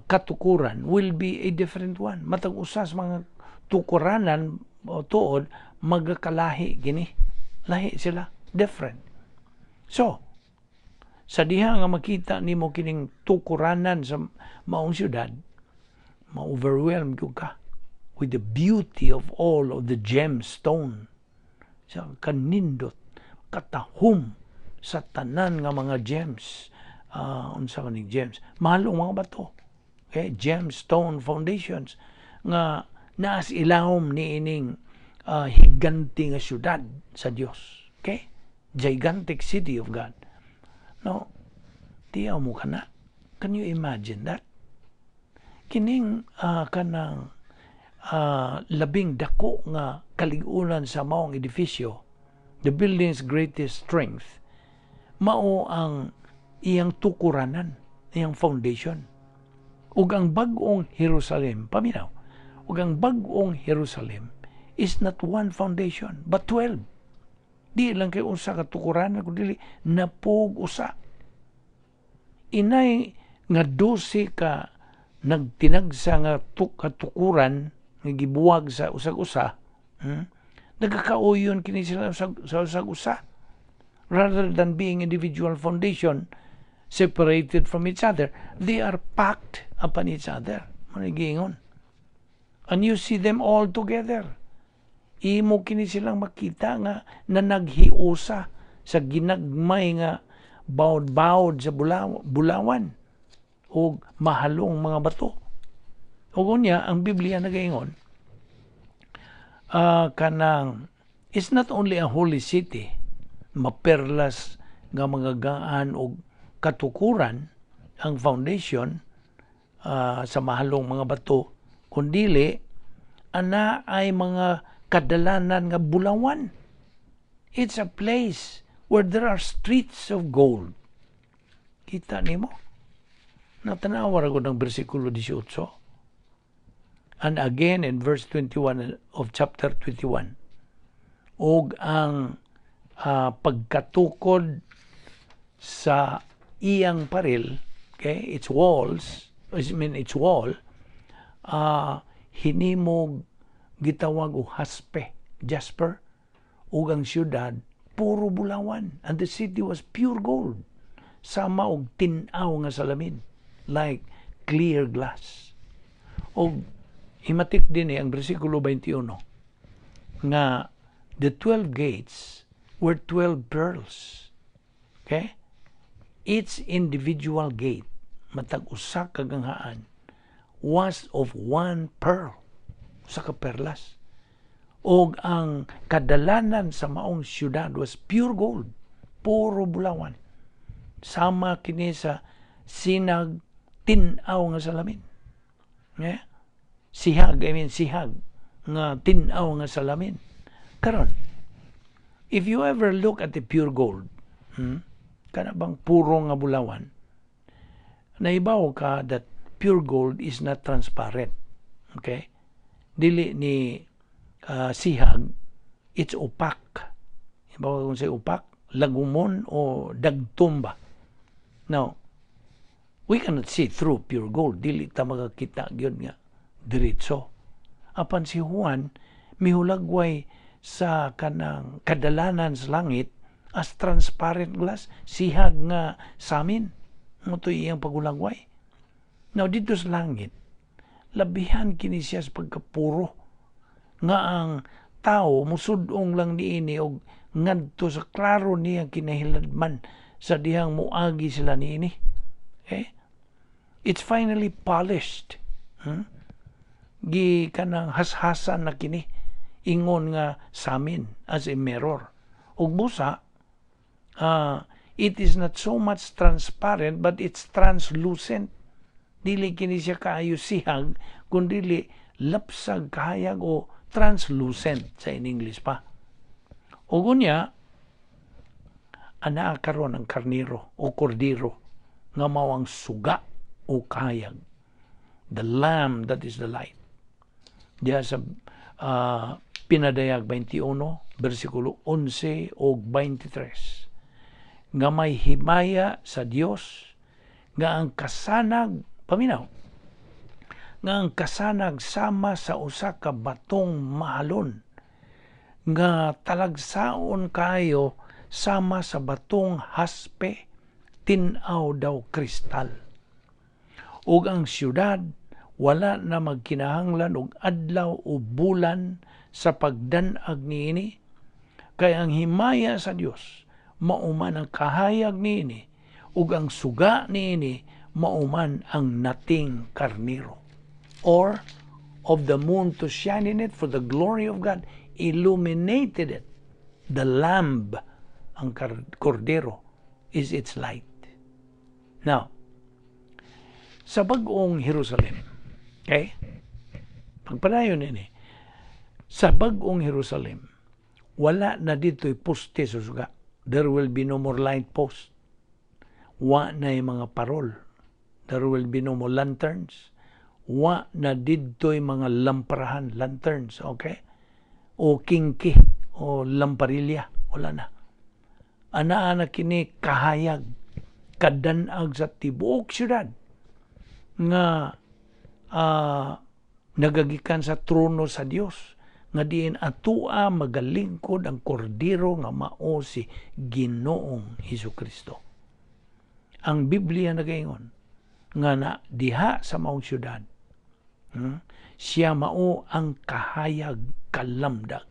katukuran will be a different one. Matag usa sa mga tukuranan o tuod magakalahi gini. Lahi sila, different. So, sa diha nga makita nimo kining tukuranan sa maong syudad, ma-overwhelm gyud ka with the beauty of all of the gemstone, sa kanindot, katahum sa tanan nga mga gems, unsa kaning gems, mahalong mga bato, okay? Gemstone foundations nga naas ilawom ni ining higante nga syudad sa Dios, okay? Gigantic city of God, no? Tiyaw mo kana. Can you imagine that? Kining kanang labing dako nga kalig-unan sa maong edifisyo, the building's greatest strength, mao ang iyang tukuranan, iyang foundation. Ug ang bag-ong Jerusalem, paminaw, Ug ang bag-ong Jerusalem is not one foundation, but 12. Di lang kay usa ka tukuran, kundi napug usa. Inay nga 12 ka nagtinagsa nga katukuran nga gibuwag sa usag usa, Nagakauyon kini sila sa usag usa. Rather than being individual foundation separated from each other, they are packed upon each other. Mao. And you see them all together. Imo kini silang makita nga na naghiusa sa ginagmay nga bawod-bawod sa bulawan o mahalong mga bato. Ug unya ang Biblia nagaingon kanang it's not only a holy city, maperlas nga mga gaan og katukuran ang foundation sa mahalong mga bato, kundili ana ay mga kadalanan nga bulawan. It's a place where there are streets of gold. Kita nimo? Natanawa ra gud ang bersikulo 18. And again in verse 21 of chapter 21. Og ang pagkatukod sa iyang paril, okay, its walls, I mean its wall, hinimog gitawag og haspe, jasper, ug ang syudad puro bulawan, and the city was pure gold, sama og tin-aw nga salamin, like clear glass. Og himatik din ang bersikulo 21 nga the 12 gates were 12 pearls. Okay? Each individual gate, matag usa ka ganghaan, was of one pearl, usa ka perlas. Og ang kadalanan sa maong syudad was pure gold, puro bulawan. Sama kini sa sinag tin-aw nga salamin. Yeah? Sihag, I mean sihag nga tin-aw nga salamin. Karon, if you ever look at the pure gold, kana bang puro nga bulawan, naibaw ka that pure gold is not transparent. Okay? Dili ni sihag, it's opaque. Ibaw kung say opaque, lagumon o dagtom ba. Now, we cannot see through pure gold. Dili ta makakita gyud nga diretso. Apan si Juan mihulagway sa kanang kadalanan sa langit as transparent glass, sihag nga samin. Mao to iyang pagulagway. Now, dito sa langit, labihan kini siya sa pagkapuro nga ang tao musudong lang niini og ngadto sa klaro niya kinahiladman sa dihang muagi sila niini. Okay? It's finally polished. Gi kanang hashasan na kini ingon nga samin, as a mirror. Ug busa it is not so much transparent but it's translucent. Dili kini siya kaayo sihag kundi lapsag kahayag o translucent sa in English pa. Ug unya anaa karon ang karniro o kordero nga mao ang suga o kahayag. The lamb that is the light. Diha sa Pinadayag 21, versikulo 11 o 23. Nga may himaya sa Dios nga ang kasanag, paminaw, nga ang kasanag sama sa usa ka batong mahalon nga talagsaon kayo sama sa batong haspe, tin-aw daw kristal. Ug ang syudad wala na magkinahanglan og adlaw o bulan sa pagdanag niini kay ang himaya sa Dios mauman ang kahayag niini ug ang suga niini mauman ang nating karniro, or of the moon to shine in it, for the glory of God illuminated it. The lamb, ang kordero, is its light. Now, sa bagong Jerusalem, okay? Pagpadayon ini, sa bagong Jerusalem, wala na dito'y poste sa suga. There will be no more light post. Wa na yung mga parol. There will be no more lanterns. Wa na didto'y mga lamparahan, lanterns, okay? O kingki, o lamparilya, wala na. Anaa na kini kahayag, kadanag sa tibuok syudad nga nagagikan sa trono sa Dios nga diin atua magalingkod ang kordero nga mao si Ginoong Hesukristo. Ang Biblia nagaingon nga na diha sa maong syudad, siya mao ang kahayag kalamdag.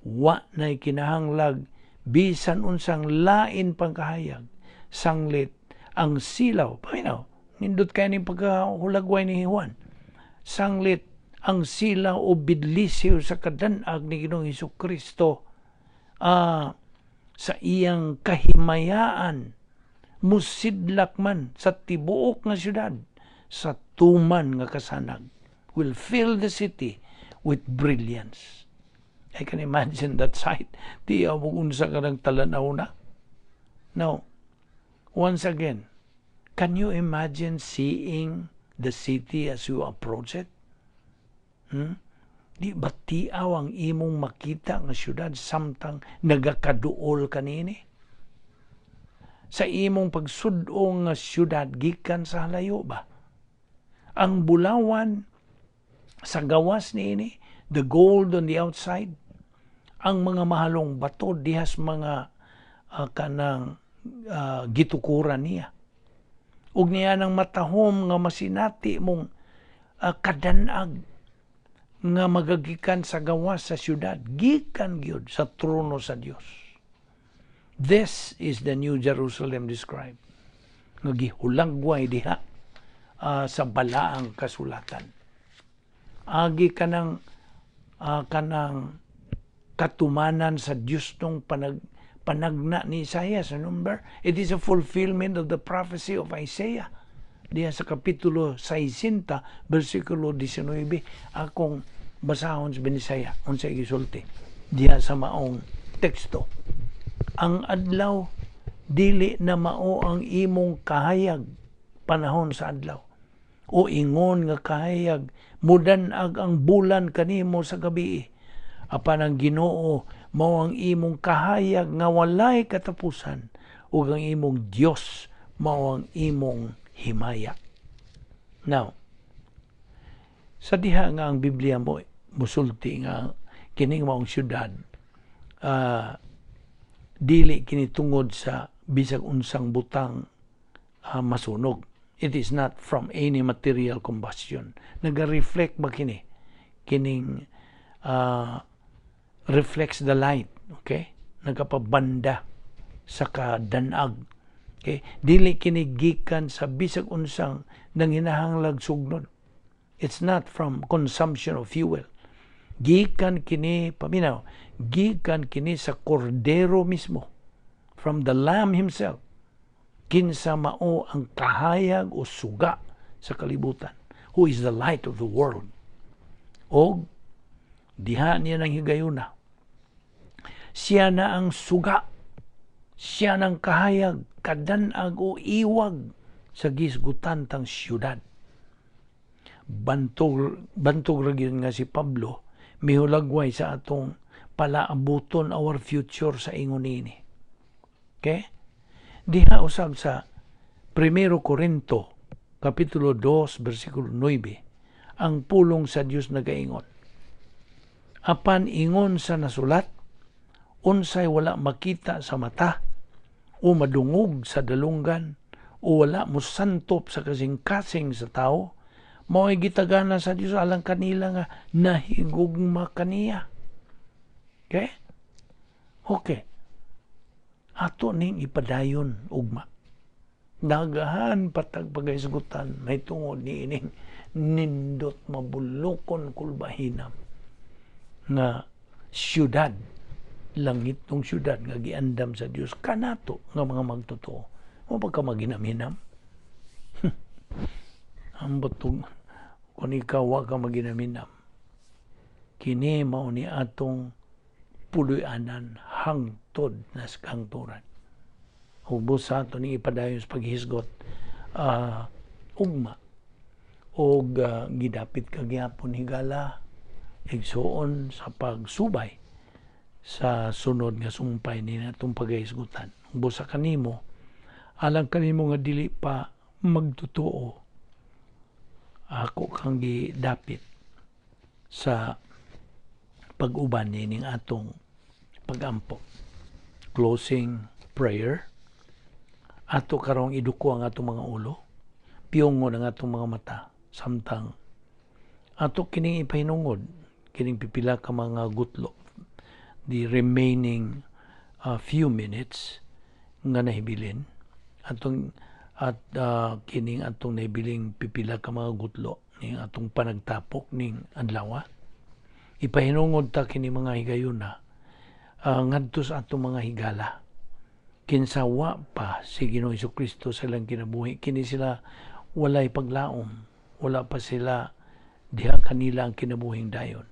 Wa na'y kinahanglag bisan unsang lain pang kahayag, sanglit ang silaw. Paminaw, nindot kay ning pagkahulagway ni Juan. Sanglit ang silaw o bidlisiw sa kadanag ni Ginoong Hesukristo sa iyang kahimayaan musidlak man sa tibuok nga syudad sa tuman nga kasanag, will fill the city with brilliance. I can imagine that sight. Tiyaw mo unsa ka ng talanaw na. Now, once again, can you imagine seeing the city as you approach it? Hmm? Di ba tiaw ang imong makita nga syudad samtang nagakaduol kanini? Sa imong pagsud-ong nga syudad gikan sa halayo ba? Ang bulawan sa gawas niini, the gold on the outside, ang mga mahalong bato dihas mga kanang gitukuran niya. Ug niya nang matahom nga masinati mong kadanag nga magagikan sa gawas sa syudad, gikan gyud sa trono sa Dios. This is the New Jerusalem described nga gihulagway diha sa balaang kasulatan. Agi kanang katumanan sa Dios nung panagna ni Isaiah sa number. It is a fulfillment of the prophecy of Isaiah. Diya sa Kapitulo 60, versikulo 19, akong basahon sa Binisaya, unsay gisulti diya sa maong teksto. Ang adlaw dili na mao ang imong kahayag panahon sa adlaw o ingon nga kahayag mudanag ang bulan kanimo sa gabi, apan ang Ginoo mao ang imong kahayag nga walay katapusan ug ang imong Dios mao ang imong himaya. Now, sa diha nga ang Biblia mo musulti nga kining maong syudad dili kini tungod sa bisag unsang butang masunog. It is not from any material combustion. Naga-reflect ba kini? Kining reflects the light, okay? Nagapabanda sa kadanag. Okay? Dili kini gikan sa bisag unsang nanginahanglag sugnod. It's not from consumption of fuel. Gikan kini, paminaw, gikan kini sa kordero mismo. From the Lamb himself. Kinsa mao ang kahayag o suga sa kalibutan. Who is the light of the world. O diha niya nang higayuna. Siya na ang suga. Siya nang kahayag, kadanag o iwag sa gisgutan tang syudad. Bantog, bantog ra gyud nga si Pablo mihulagway sa atong palaabuton, our future, sa ingon nini. Okay? Diha usab sa Primero Corinto Kapitulo 2 versikulo 9, ang pulong sa Dios nagaingon: Apan ingon sa nasulat, unsay wala makita sa mata o madungog sa dalunggan o wala mosantop sa kasing-kasing sa tao, mao'y gitagana sa Dios alang kanila nga nahigugma kaniya. Okay? Okay. Ato ning ipadayon ugma. Daghan patag pagahisgutan may tungod ni ining nindot mabulokon kulbahinam nga syudad, langit tong syudad nga giandam sa Dios kanato nga mga magtotoo mo pagka maginamhinam. Ambot kung ikaw wa ka maginamhinam, kini mao ni atong puloy-anan hangtod na sa kahangturan. Ubos sa ato ni ipadayon sa paghisgot ugma. Og gidapit ka gyapon, higala, igsuon, sa pagsubay sa sunod nga sumpay ni natong pagahisgutan. Busa kanimo, alang kanimo nga dili pa magtotoo, ako kang gidapit sa pag-uban nining atong pagampo. Closing prayer. Ato karong iduko ang atong mga ulo, piyongon ang atong mga mata, samtang ato kining ipahinungod, kining pipila ka mga gutlo, the remaining few minutes nga nahibilin atong at kining atong nahibiling pipila ka mga gutlo ning atong panagtapok ning adlaw. Ipahinungod ta kini mga higayuna ngadto sa atong mga higala kinsa wa pa si Ginoong Kristo sa ilang kinabuhi. Kini sila walay paglaom, wala pa sila diha kanila ang kinabuhing dayon.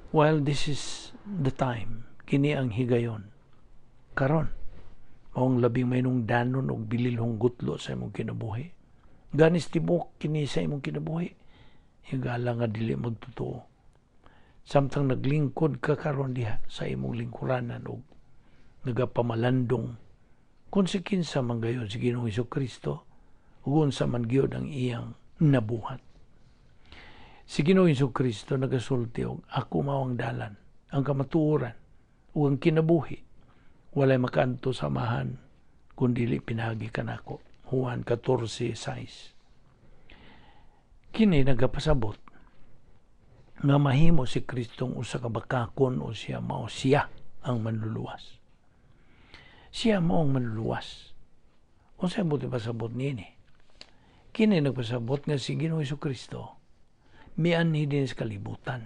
While this is the time, kini ang higayon karon maong labing mahinungdanon og bililhong gutlo sa imong kinabuhi. Ganis tibok kini sa imong kinabuhi, higala nga dili magtotoo. Samtang naglingkod ka karon diha sa imong lingkuranan og nagapamalandong kung si kinsa man gayon si Ginoong Kristo ug unsa man gyud ang iyang nabuhat. Si Ginoong Kristo nagasulti og "Ako mao ang dalan, ang kamatuoran ug ang kinabuhi. Walay makaadto sa Amahan kun dili pinaagi kanako." Juan 14:6. Kini nagapasabot nga mahimo si Kristong usa ka bakakon o siya mao siya ang manluluwas. Siya mao ang manluluwas. Unsay buot pasabot niini? Kini nagpasabot nga si Ginoong Kristo mianhi din sa kalibutan.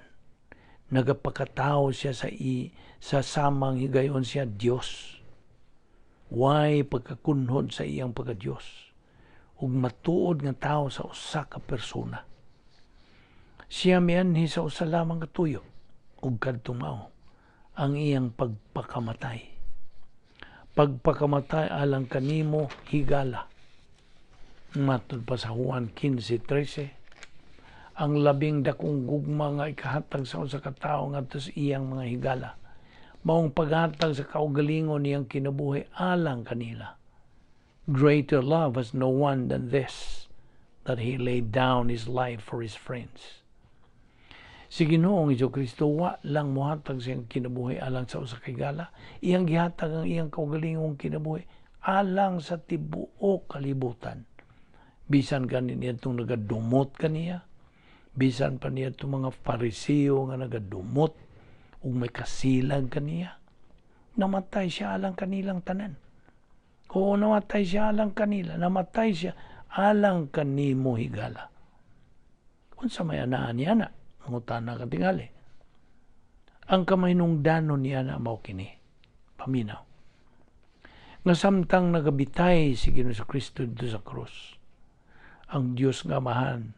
Nagapakatao siya sa samang higayon siya Dios. Way pagkakunhod sa iyang pagka-Dios ug matuod nga tao sa usa ka persona. Siya mianhi sa usa lamang ka tuyo ug kadto mao ang iyang pagpakamatay. Pagpakamatay alang kanimo, higala. Matod pa sa Juan 15:13, ang labing dakong gugma nga ikahatag sa usa ka tawo ngadto sa iyang mga higala maong paghatag sa kaugalingon niyang kinabuhi alang kanila. Greater love has no one than this, that he laid down his life for his friends. Si Ginoong Kristo wa lang mohatag sa iyang kinabuhi alang sa usa ka higala, iyang gihatag ang iyang kaugalingong kinabuhi alang sa tibuok kalibutan. Bisan gani niadtong nagadumot kaniya, bisan pa niya itong mga Fariseo nga nagadumot ug may kasilag kaniya, namatay siya alang kanilang tanan. Oo, namatay siya alang kanila. Namatay siya alang kanimo, higala. Unsa may anaan niya na? Mangutana ka tingali. Ang kamahinungdanon niya na mao kini. Paminaw. Nga samtang nagabitay si Ginoong Kristo dito sa krus, ang Dios nga Amahan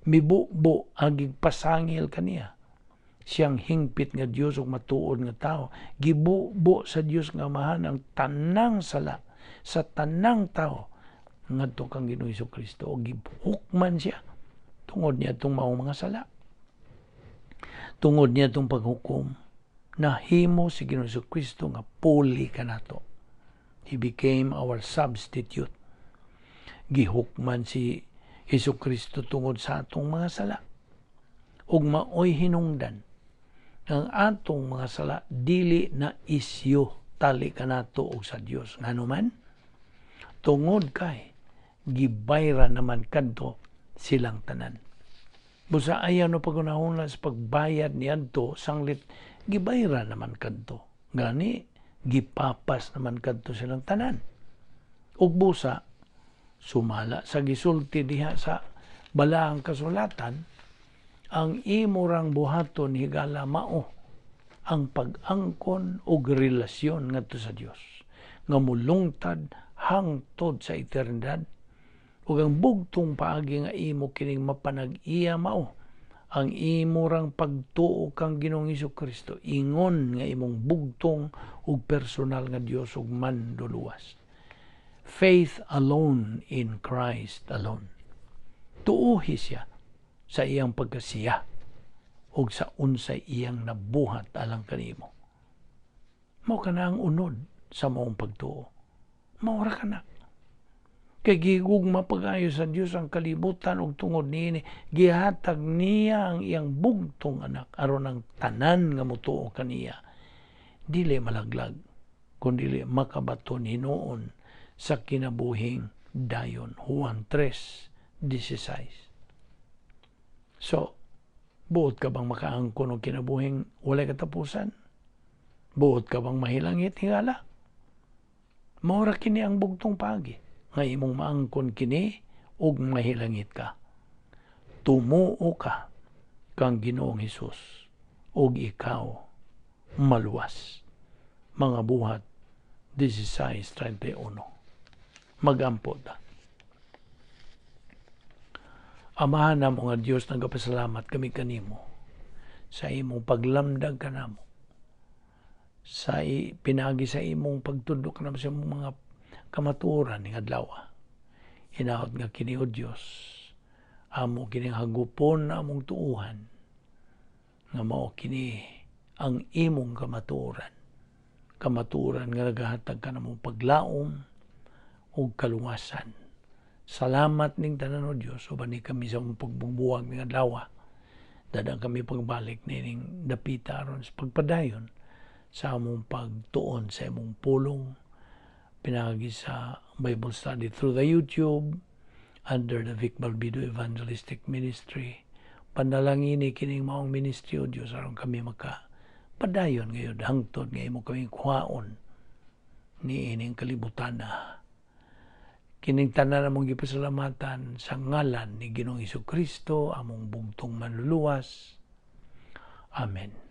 mibubo agig pasangil kaniya. Siyang hingpit nga Dios ug matuod nga tao. Gibubo sa Dios nga Amahan ang tanang sala sa tanang tao ngadto kang Ginoong Kristo ug gihukman siya tungod niya itong maong mga sala. Tungod niya itong paghukom, nahimo si Ginoong Kristo nga puli kanato. He became our substitute. Gihukman si Hesus Kristo tungod sa atong mga sala. Ug maoy hinungdan ang atong mga sala dili na isyu tali kanato og sa Dios. Ngano man? Tungod kay gibayra naman kadto silang tanan. Busa ayaw no pagunahuna sa pagbayad niadto sanglit gibayra naman kadto. Gani gipapas naman kadto silang tanan. Ug busa sumala sa gisulti diha sa balaang kasulatan, ang imurang buhaton, higala, mao ang pag-angkon og relasyon ngadto sa Dios nga mulungtad hangtod sa eternidad. Ug ang bugtong paagi nga imo kining mapanag-iya mao ang imurang pagtuo kang Ginoong Kristo ingon nga imong bugtong ug personal nga Dios ug manduluwas. Faith alone in Christ alone. Tuuhi siya sa iyang pagkasiya ug sa unsay iyang nabuhat alang kanimo. Mao kana ang unod sa maong pagtuo. Mao ra kana. Kay gigugma pag-ayo sa Dios ang kalibutan ug tungod niini gihatag niya ang iyang bugtong anak aron ang tanan nga motuo kaniya dili malaglag kundi makabaton hinuon sa kinabuhing dayon. Juan 3:16. So, buot ka bang makaangkon og kinabuhing walay katapusan? Buot ka bang mahilangit higala? Mao ra kini ang bugtong paagi nga imong maangkon kini ug mahilangit ka. Tumuo ka kang Ginoong Hesus ug ikaw maluwas. Mga Buhat 16:31. Magampo ta. Amahan namo nga Dios, nagapasalamat kami kanimo sa imong paglamdag kanamo sa pinagi sa imong pagtudlo kanamo sa imong mga kamatuoran ning adlaw. Hinaot nga kini, o Dios, amo kining hagupon na among tuuhan nga mao kini ang imong kamatuoran. Kamatuoran nga nagahatag kanamo paglaom ug kaluwasan. Salamat ning tanan, o Dios, uban ni kami sa among pagbubuwag ning adlaw. Dadang kami pagbalik nining dapita aron sa pagpadayon sa among pagtuon sa imong pulong pinagi sa Bible study through the YouTube under the Vic Balbido Evangelistic Ministry. Panalangini kining maong ministry, o Dios, aron kami maka padayon ngayon hangtod nga imo kami kuhaon ni ining kalibutan na. Kining tanan among gipasalamatan sa ngalan ni Ginoong Kristo, among bugtong manluluwas. Amen.